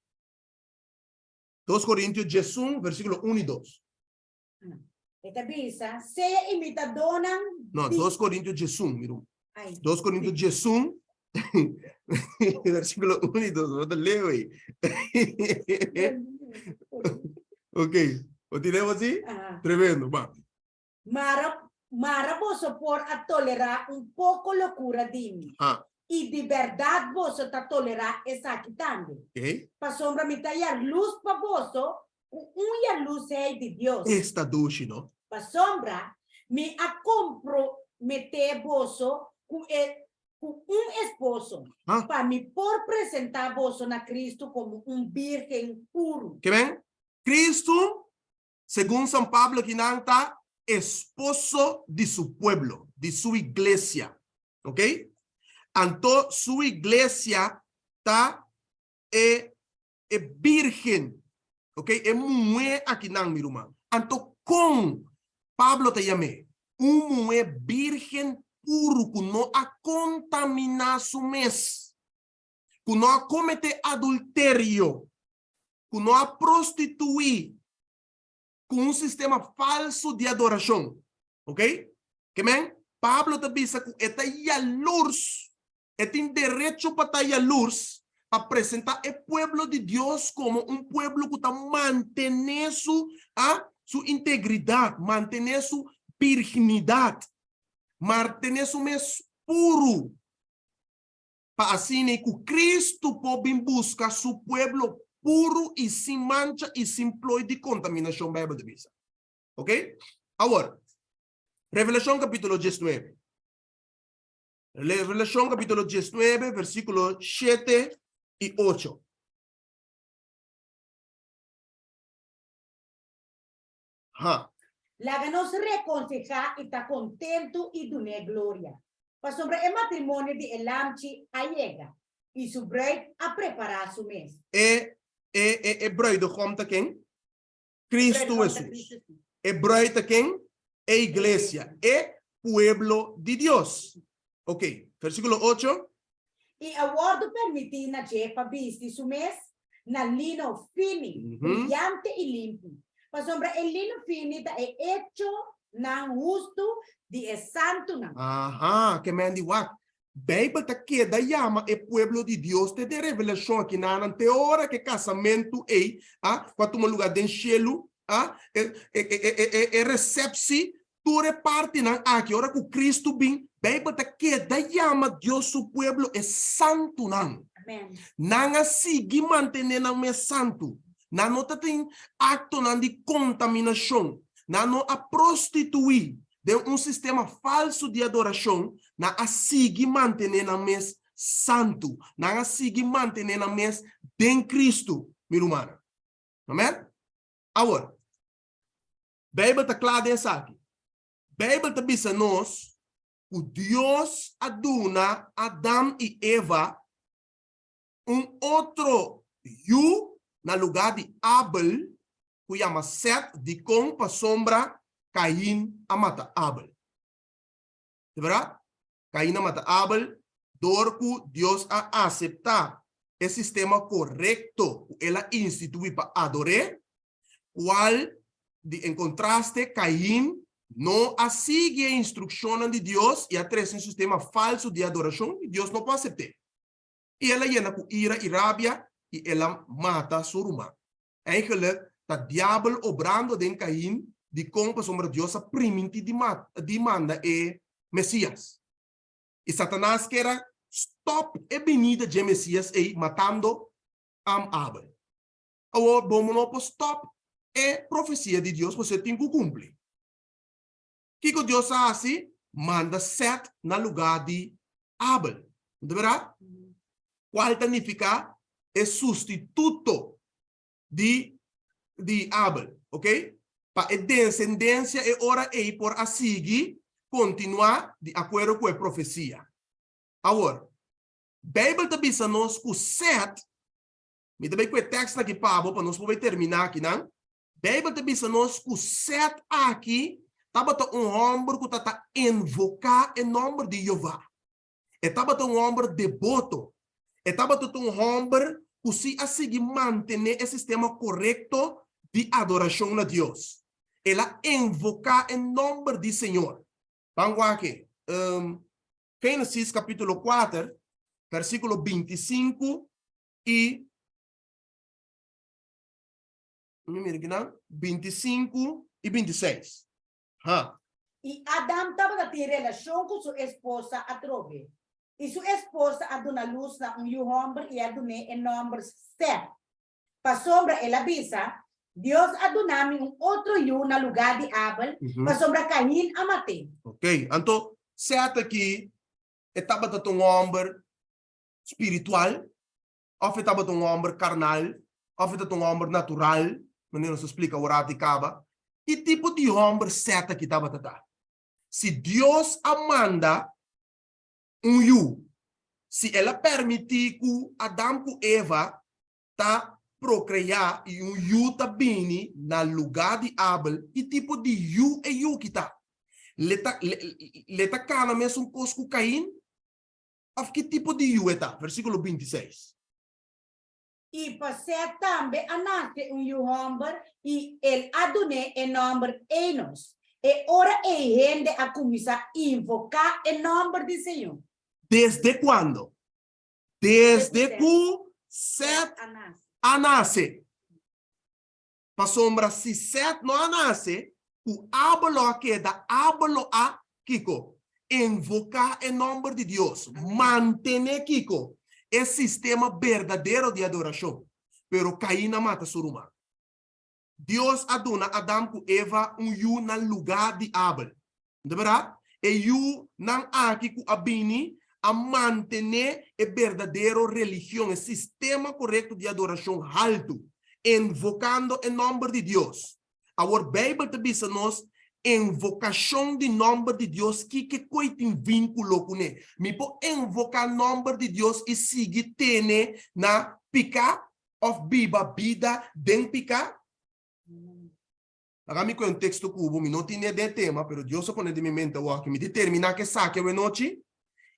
2 Corintio 11, versículo 1 i 2. E ta bisa, sea imitadónan No, di... 2 Corintio 11, mi ruman. Ai. 2 Corintio 11, versículo 1 i 2. Bo ta leu ei. Ok. Bo tin'e así? Aha. Tremendo, ba. Mara, mara boso por a tolerá un poko lokura di mi. Ha. I di bèrdat boso ta tolerá esaki tambe. Ok. Pasobra mi ta yarlus pa boso ku un yarlusheid di Dios. Esta dushi, no? Pasobra mi a komprometé boso ku e ku un esposo, Ha. pa mi por presentá boso na Kristu komo un bírgen puru. Ke men? Kristu Segun San Pablo kinan ta esposo di su pueblo, di su iglesia. Ok? Anto su iglesia ta e e birgen. Ok? E muhé akinan, mi ruman. Anto kon Pablo ta yam'é? Un muhé birgen puru ku no a kontaminá su mes, ku no a kometé adulterio, ku no a prostituí ku un sistema falsu di adorashon. Ok? Ke men, Pablo ta bisa ku e ta yalurs, e tin derecho pa ta yalurs, pa presentá e pueblo di Dios komo un pueblo ku ta mantené su, a, su integridat, mantené su birginidat, martené su mes puru. pa asina ku Kristu por bin buska su pueblo puru i sin mancha i sin plooi di kontaminashon, Beibel ta bisa. Ok? Awor, Revelashon kapítulo diesnuebe. Revelashon kapítulo diesnuebe, versíkulo shete i ocho. Ha. Laga nos rekonsehá i ta kontentu i dun'é gloria, pasobra e matrimonio di e Lamchi a yega, i su bruid a prepará su mes. E, e, e, e bruidegom ta ken? Cristo Hesus. E bruid ta ken? E iglesia, e pueblo di Dios. Ok, versículo ocho. I a wòrdu permití na dje pa bisti su mes na lino fini, briyante i limpi, pasobra e lino fini ta e echonan hustu di e santunan. Aha, ke men di wak. Beibel ta keda yama e pueblo di Dios te den Revelashon akinanan, te ora ku e kasamentu ei a ku a tuma lugá den shelu, a e e e e e resepsi Tur e partinan aki, ora ku Kristu bin, Beibel ta keda yama Dios su pueblo e santunan. Nan a sigui mantené nan mes santu. Nan no ta tin aktonan di kontaminashon. Nan no a prostituí den un sistema falsu di adorashon. Nan a sigui mantené nan mes santu. Nan a sigui mantené nan mes den Kristu, mi rumannan. Amèn? Awor. Beibel ta kla den esaki. Beibel ta bisa nos ku Dios a duna Adam i Eva un otro yu na lugá di Abel ku yama Sèt. Dikon? Pasobra Kain a mata Abel. Di bèrdat? Kain a mata Abel dor ku Dios a aseptá e sistema korekto ku el a instituí pa ador'é, kual di en kontraste Kain no a sigui e instrukshonnan di Dios i a trese un sistema falsu di adorashon i Dios no por asept'é. I el a yena ku ira i rabia i el a mata su ruman. Eigenlijk ta diabel obrando den Kain dikon pasobra Dios a primintí di di manda e Mesias. I Satanas kier a stòp e binida dje Mesias ei matando Abel. Awor bo no por stòp e profesia di Dios pasobra e tin ku kumpli. Kiko Dios a hasi? Manda Sèt na lugá di Abel. No ta bèrdat? Kual ta nifiká e sustituto di di Abel. Oke? Pa e desendensia e ora ei por a sigui kontinuá di akuerdo ku e profesia. Awor, Beibel ta bisa nos ku Sèt Mi ta bai ku e tekst aki pa bo pa nos por bai terminá akinan. Beibel ta bisa nos ku Sèt aki tabata un hòmber ku ta ta invoká e nòmber di Jehová. E tabata un hòmber deboto. E tabata un hòmber ku si a sigui mantené e sistema korekto di adorashon na Dios. El a invoká e nòmber di Señor. Ban wak e. Génesis kapítulo kuater, versíkulo bintisinku i Mi mira kinan, 25 i 26. Ha. I Adam tabata tin relashon ku su esposa atrobe, i su esposa a duna lus na un yu hòmber i a dun'é e nòmber Sèt, pasobra el a bisa, Dios a duna mi un otro yu na lugá di Abel, pasobra Kain a mat'é. Ok, anto Sèt aki e tabata ta un hòmber spiritual òf e tabata un hòmber karnal òf e tabata un hòmber natural, manera nos a splika ora di kaba. Ki tipo di hòmber Sèt aki tabata ta? Si Dios a manda un yu, si el a pèrmití ku Adam ku Eva ta prokreá i un yu ta bini na lugá di Abel, ki tipo di yu e yu ki ta? Le ta le ta kana mesun kos ku Kain? Òf ki tipo di yu e ta? Versíkulo 26. I pa Sèt tambe a nase un yu hòmber, i el a dun'é e nòmber Enos. E ora ei hende a kuminsá invoká e nòmber di señor. Desde kuando? Desde ku Sèt a nase. Pasobra si Sèt no a nase, ku Abel lo a keda, Abel lo a, kiko? Invoká e nòmber di Dios, mantené, kiko? E sistema berdadero di adorashon. Pero Kain a mata su ruman. Dios a duna Adam ku Eva un yu na lugá di Abel. No ta bèrdat? E yunan aki ku a bini a mantené e berdadero religion, e sistema korekto di adorashon haltu, invokando e nòmber di Dios. Awor Beibel ta bisa nos invokashon di nòmber di Dios kiko koi tin vínkulo kuné. Mi por invoká nòmber di Dios i sigui tene na piká òf biba bida den piká? Laga mi kohe un teksto ku bo, mi no tin e den tema, pero Dios a pone den mi mente awor ku mi determiná ku esaki awenochi,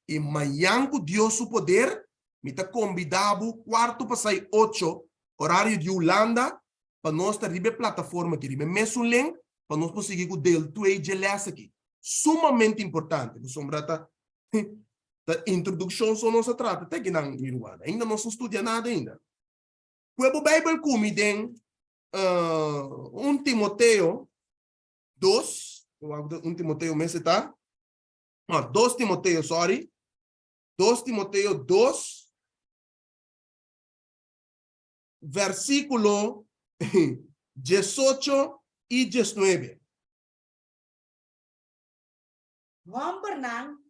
i mañan ku Dios su poder, mi ta kombidá bo kuarto pasai ocho, orario di Hulanda, pa nos ta riba e plataforma aki, riba e mesun link, pa nos por sigui ku deel twee dje lès aki. Sumamente importante, pasobra ta ta introdukshon so nos a trata te akinan, mi ruman. Ainda nos no studia nada ainda. Kue bo Beibel ku mi den 1 Timoteo 2, 1 Timoteo mester ta, no, 2 Timoteo, sorry, 2 Timoteo 2, versíkulo 18 i 19. Hòmbernan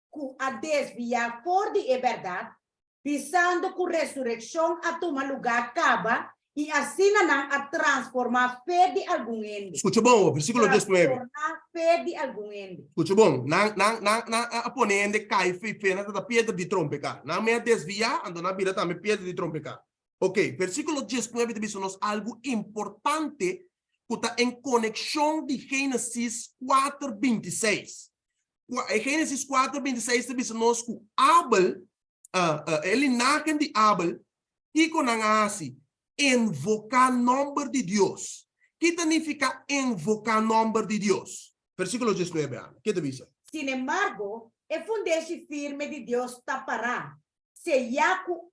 ku a desviá for di e bèrdat, bisando ku resurekshon a tuma lugá kaba i asina nan a transformá fe di algun hende. Skucha bon, versíkulo 19. Trastorná fe di algun hende. Skucha bon, nan, nan, nan, nan a pone hende kai fe fe, nan ta piedra di trompeká. Nan mei a desviá, anto nan a bira tambe piedra di trompeká. Ok, versíkulo 19 ta bisa nos algu importante ku ta en konekshon di Génesis 4, 26. E Génesis 4, 26 ta bisa nos ku Abel, e linahe di Abel, kiko nan a hasi? Invoká nòmber di Dios. Ki ta nifiká invoká nòmber di Dios? Versíkulo 19, Ana, ke ta bisa? Sinembargo, e fundeshi firme di Dios ta pará, seyá ku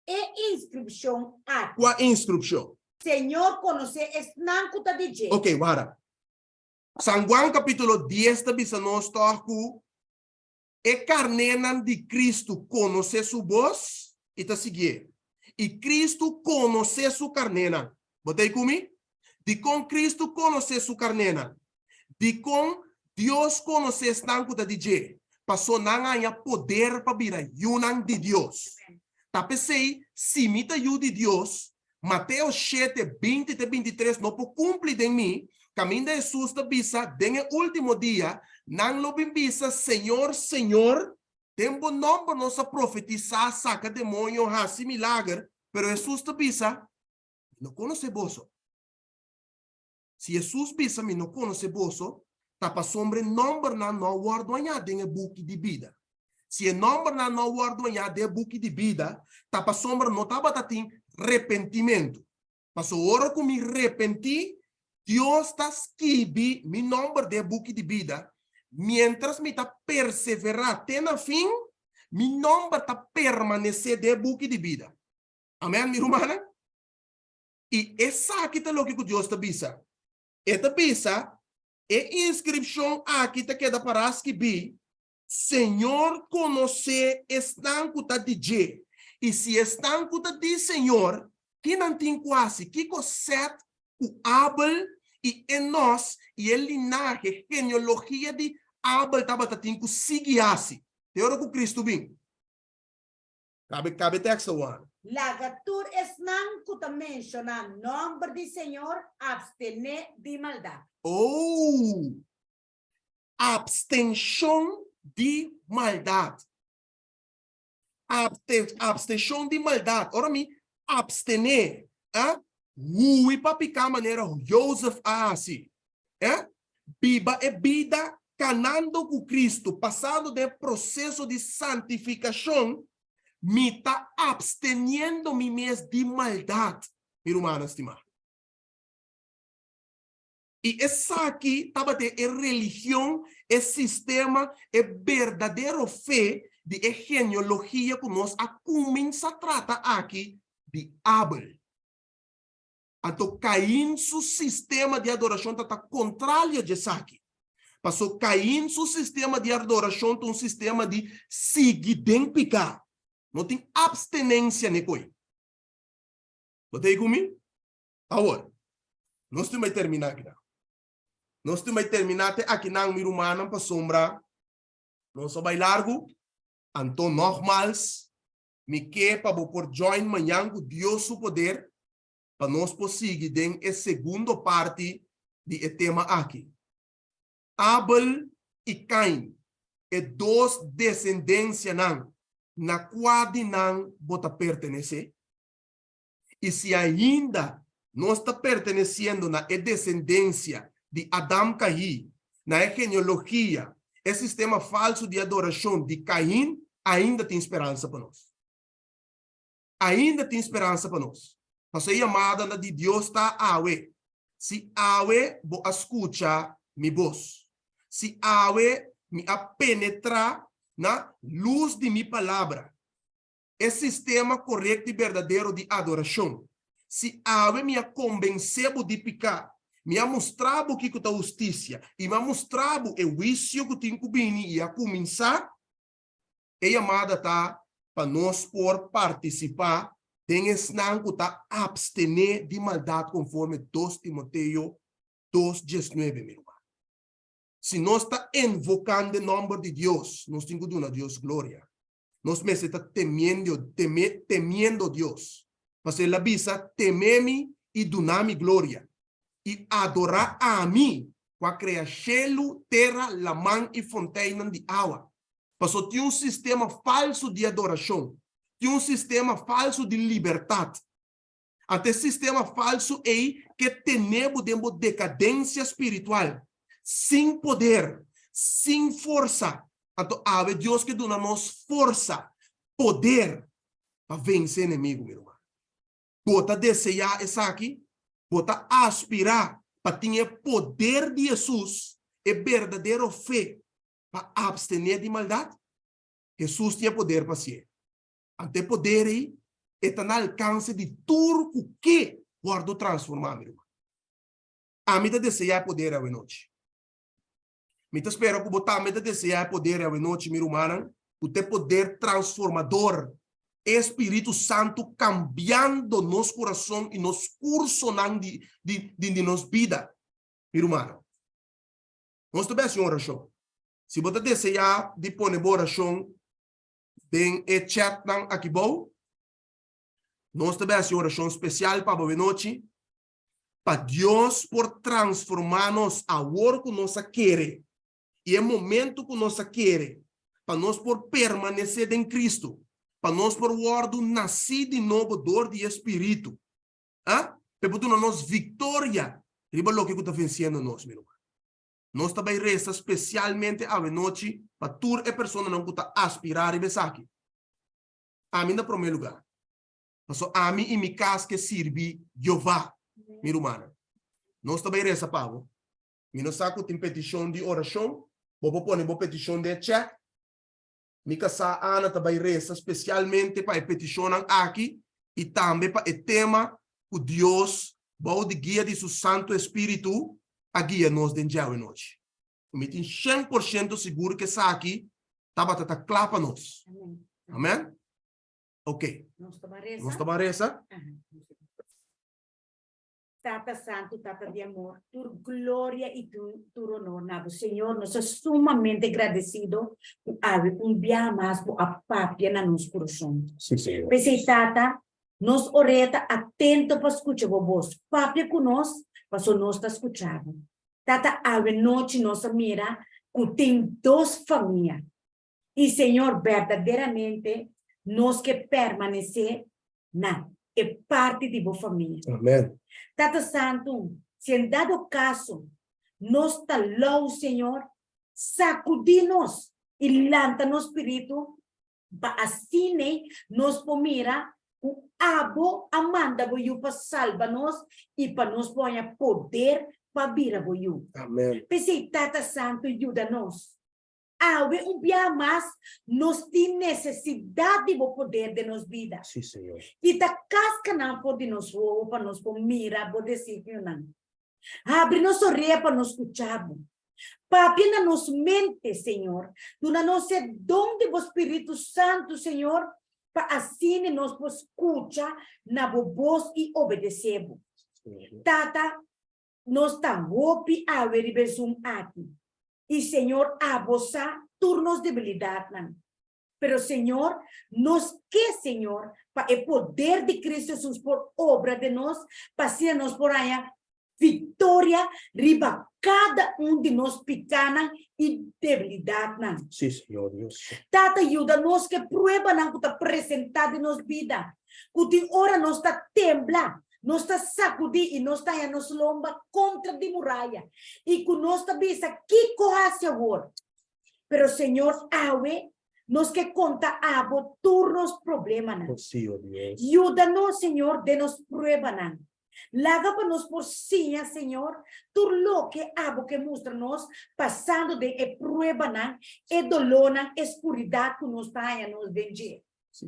e inskripshon aki. Kua instrukshon? Señor konosé esnan ku ta di dje. Oké, wara. San Juan capítulo 10 ta bisa nos toch ku e karnénan di Kristu konosé su bos i ta siguié. I Kristu konosé su karnénan. Bo ta ei ku mi? Dikon Kristu konosé su karnénan? Dikon Dios konosé esnan ku ta di dje? Pasó nan haña poder pa bira yunan di Dios. Ta p'esei, si mi ta yu di Dios, Mateo shete, 20 te 23 no por kumpli den mi, kaminda Hesus ta bisa den e último dia, nan lo bin bisa, Señor, Señor, den bo nòmber nos a profetisá, saka demoño, hasi milager, pero Hesus ta bisa, Mi no konosé boso. Si Hesus bisa mi no konosé boso, ta pasobra e nòmbernan no a wòrdu hañá den e buki di bida. Si e nòmbernan no a wòrdu hañá den e buki di bida, ta pasobra no tabata tin repentimentu. Pasobra ora ku mi repentí, Dios ta skibi mi nòmber den e buki di bida, miéntras mi ta perseverá te na fin, mi nòmber ta permanesé den e buki di bida. Amèn, mi rumannan? I esaki ta loke ku Dios ta bisa. E ta bisa, E inskripshon aki ta keda pará skibí, Señor konosé esnan ku ta di dje. I si esnan ku ta di Señor, ki nan tin ku hasi? Kiko Sèt ku Abel i Enòs i e linahe, genealogia di Abel tabata tin ku sigui hasi te ora ku Kristu bin? Kabe kabe teksto wan. Laga tur esnan ku ta menshoná nòmber di Señor apstené di maldat. Oh! Apstenshon di maldat. Apte, apstenshon di maldat. Ora mi apstené, eh? Hui pa piká manera Jozef a hasi. Eh? Biba e bida kanando ku Kristu, pasando den e proseso di santifikashon, mi ta apsteniendo mi mes di maldat, mi rumannan stimá. I esaki tabata e religion, e sistema, e berdadero fe di e genealogia ku nos a kuminsá trata aki di Abel. Anto Kain su sistema di adorashon ta ta kontralio di esaki. Paso Kain su sistema di adorashon ta un sistema di sigui den piká. No tin apstenensia n'e koi. Bo ta ei ku mi? Awor, nos tin bai terminá akinan. Nos tin bai terminá te akinan, mi rumannan, pasobra nos a bai largu. Anto nogmals, mi ke pa bo por join mañan ku Dios su poder pa nos por sigui den e segundo parti di e tema aki. Abel i Kain, e dos desendensianan, na kua di nan bo ta pertenesé? I si ainda nos ta pertenesiendo na e desendensia di Adam kaí, na e genealogia, e sistema falsu di adorashon di Kain, ainda tin speransa pa nos. Ainda tin speransa pa nos. Pasobra e yamada na di Dios ta awe, Si awe bo a skucha mi bos, si awe mi a penetrá na lus di mi palabra, e sistema korekto i berdadero di adorashon. Si awe mi a kombensé bo di piká, mi a mustra bo kiko ta hustisia i mi a mustra bo e huisio ku tin ku bini i a kuminsá, e yamada ta pa nos por partisipá den esnan ku ta apstené di maldat konforme 2 Timoteo 2, 19, mi ruman. Si nos ta invokando e nòmber di Dios, nos tin ku duna Dios gloria. Nos mester ta temiendo, teme, temiendo Dios. Pasobra el a bisa, Teme mi i duna mi gloria, i adorá ami, ku a krea shelu, tera, laman i fonteinnan di awa. Pasobra tin un sistema falsu di adorashon, tin un sistema falsu di libertat. Anto e sistema falsu ei ke tene bo den bo dekadensia spiritual, sin poder, sin forsa. Anto awe Dios ke duna nos forsa, poder pa vense enemigu, mi ruman. Bo ta deseá esaki? Bo ta aspirá pa tin e poder di Hesus, e berdadero fe, pa abstené di maldat? Hesus tin e poder pa hasié. Anto e poder ei e ta na alkanse di tur ku ke wòrdu transformá, mi ruman. Ami ta deseá e poder awenochi. Mi ta spera ku bo tambe ta deseá e poder awenochi, mi rumannan, ku ta e poder transformador, e Spiritu Santu kambiando nos kurason i nos kursonan di di di nos bida, mi rumannan. Nos ta bai hasi un orashon. Si bo ta deseá di pone bo orashon Den e chatnan aki bou, nos ta bai hasi un orashon spesial pa bo anochi, pa Dios por transformá nos awor ku nos a kere i e momento ku nos a kere, pa nos por permanesé den Kristu, pa nos por wòrdu nasí di nobo dor di e Spiritu, a pa e por duna nos viktoria riba loke ku ta vensiendo nos, mi ruman. Nos ta bai resa spesialmente awenochi pa tur e personanan ku ta aspirá riba esaki. Ami na promé lugá. Pasobra ami i mi kas ke sirbi Jehová, mi rumannan. Nos ta bai resa pa bo. Mi no sa ku tin petishon di orashon. Bo por pone bo petishon den e chat. Mi kasá Ana ta bai resa spesialmente pa e petishonnan aki i tambe pa e tema. ku Dios, bou di guia di su Santu Espíritu, a guia nos den djawe nochi. Mi tin 100% sigur ku esaki tabata ta kla pa nos. Amèn? Ok. Nos ta resa. Nos ta resa. Tata Santu, Tata di amor, tur gloria i tur honor na bo. Señor, nos ta sumamente gradesido ku awe un biaha mas bo a papia na nos kurason. Sí, Señor. P'esei, Tata, nos orea ta atento pa skucha bo bos. Papia ku nos, paso nos ta skucha bo. Tata, awe nochi nos a mira ku tin dos famia. I Señor, berdaderamente nos ke permanesé na e parti di bo famia. Amèn. Tata Santu, si en dado kaso nos ta lou, Señor, sakudí nos i lanta nos spiritu pa asina nos por mira ku abo a manda bo yu pa salba nos i pa nos por haña poder pa bira bo yu. Amèn. P'esei, Tata Santu, yuda nos. Awe un biaha mas nos tin nesesidat di bo poder den nos bida. Sí, Señor. Kita kaskanan for di nos wowo pa nos por mira bo designionan. Habri nos orea pa nos skucha bo. Papia na nos mente, Señor. Duna nos e don di bo Spiritu Santu, Señor, pa asina nos por skucha na bo bos i obedesé bo. Tata, nos ta hopi awe riba e Zoom aki. I Señor abo sa tur nos debilidatnan. Pero Señor, nos ke, Señor, pa e poder di Cristo Jesus por obra den nos, pa asina nos por haña viktoria riba kada un di nos pikanan i debilidatnan. Sí, Señor Dios. Tata, yuda nos ku e pruebanan ku ta presentá den nos bida, ku tin ora nos ta tembla, nos ta sakudí i nos ta haña nos lomba kontra di muraya i ku nos ta bisa, Kiko hasi awor? Pero Señor, awe nos ke konta abo tur nos problemanan. Sí, oh Dios. Yuda nos, Señor, den nos pruebanan. Laga pa nos por siña, Señor, tur loke abo ke mustra nos pasando den e pruebanan, e dolónan, e skuridat ku nos ta haña nos den dje. Sí.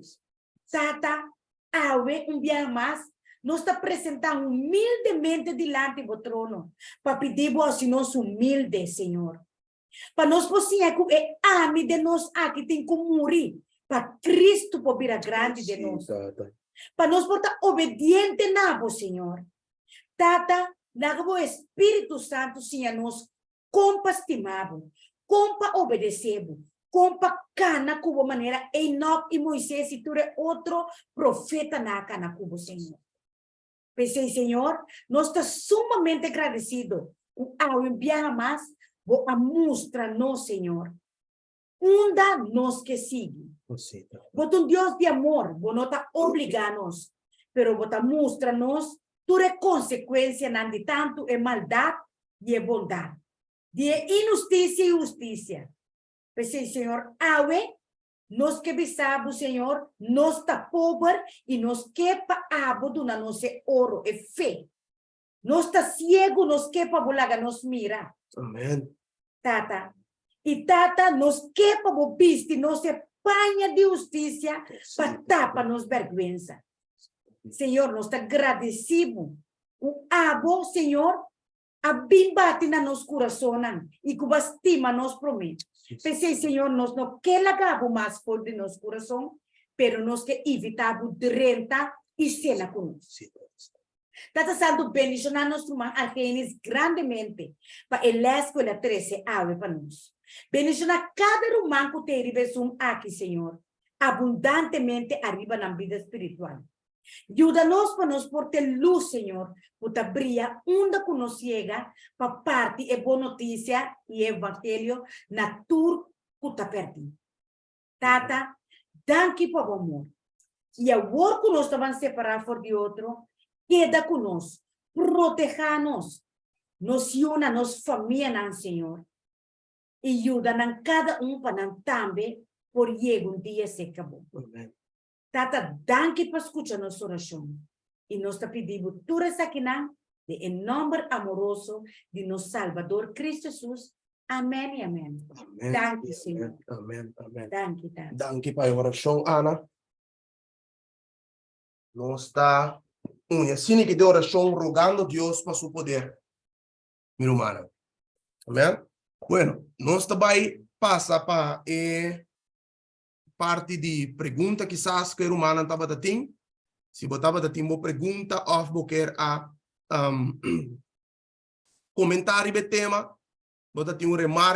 Tata, awe un biaha mas nos ta presentá humildemente dilanti bo trono pa pidi bo hasi nos humilde, Señor. Pa nos por siña ku e ami den nos aki tin ku muri pa Cristo por bira grandi den nos. Pa nos por ta obediente na bo, Señor. Tata, laga bo Espíritu Santu siña nos kon pa stima bo, kon pa obedesé bo, kon pa kana ku bo manera Enok i Moises i tur e otro profetanan a kana ku bo, Señor. P'esei, Señor, nos ta sumamente gradesido ku awe un biaha mas bo a mustra nos, Señor, unda nos ke sigui. Bo ta un Dios di amor, bo no ta obligá nos, pero bo ta mustra nos tur e konsekuensianan di tantu e maldat i e bondat, di e inhustisia i hustisia. P'esei, Señor, awe nos ke bisa bo, Señor, nos ta pober i nos ke pa abo duna nos e oro, e fe. Nos ta siegu, nos ke pa bo laga nos mira. Amen. Tata. I Tata, nos ke pa bo bisti nos e paña di hustisia pa tapa nos bèrgwensa. Señor, nos ta gradesí bo ku abo, Señor, a bin bati na nos kurasonnan i ku bo a stima nos promé. P'esei, Señor, nos no ke laga bo mas for di nos kurason, pero nos ke invitá bo drenta i sena ku nos. Tata Santu, bendishoná nos ruman Argenis grandemente pa e lès ku el a trese awe pa nos. Bendishoná kada ruman ku t'ei riba e Zoom aki, Señor, abundantemente ariba nan bida spiritual. Yuda nos pa nos por te lus, Señor, ku ta bria unda ku nos yega pa parti e bon notisia i e evangelio na tur ku ta pèrdí. Tata, danki pa bo amor. I awor ku nos ta ban separá for di otro, keda ku nos, protehá nos, nos yunan, nos famianan, Señor, i yuda nan kada un pa nan tambe por yega un dia serka bo. Amen. Tata, danki pa skucha nos orashon. I nos ta pidi bo tur esakinan den e nòmber amoroso di nos Salbador Cristo Jesus. Amèn i amèn. Amèn. Danki, Señor. Amèn, amèn. Danki, Tata. Danki pa e orashon, Ana. Nos ta. Uni asina ku den orashon rogando Dios pa su poder. Mi ruman. Amèn? Bueno, nos tambe pasa pa e parti di pregunta kisas ku e rumannan tabata tin. Si bo tabata tin un pregunta òf bo ke a komentá e tema, bo tin un remarke.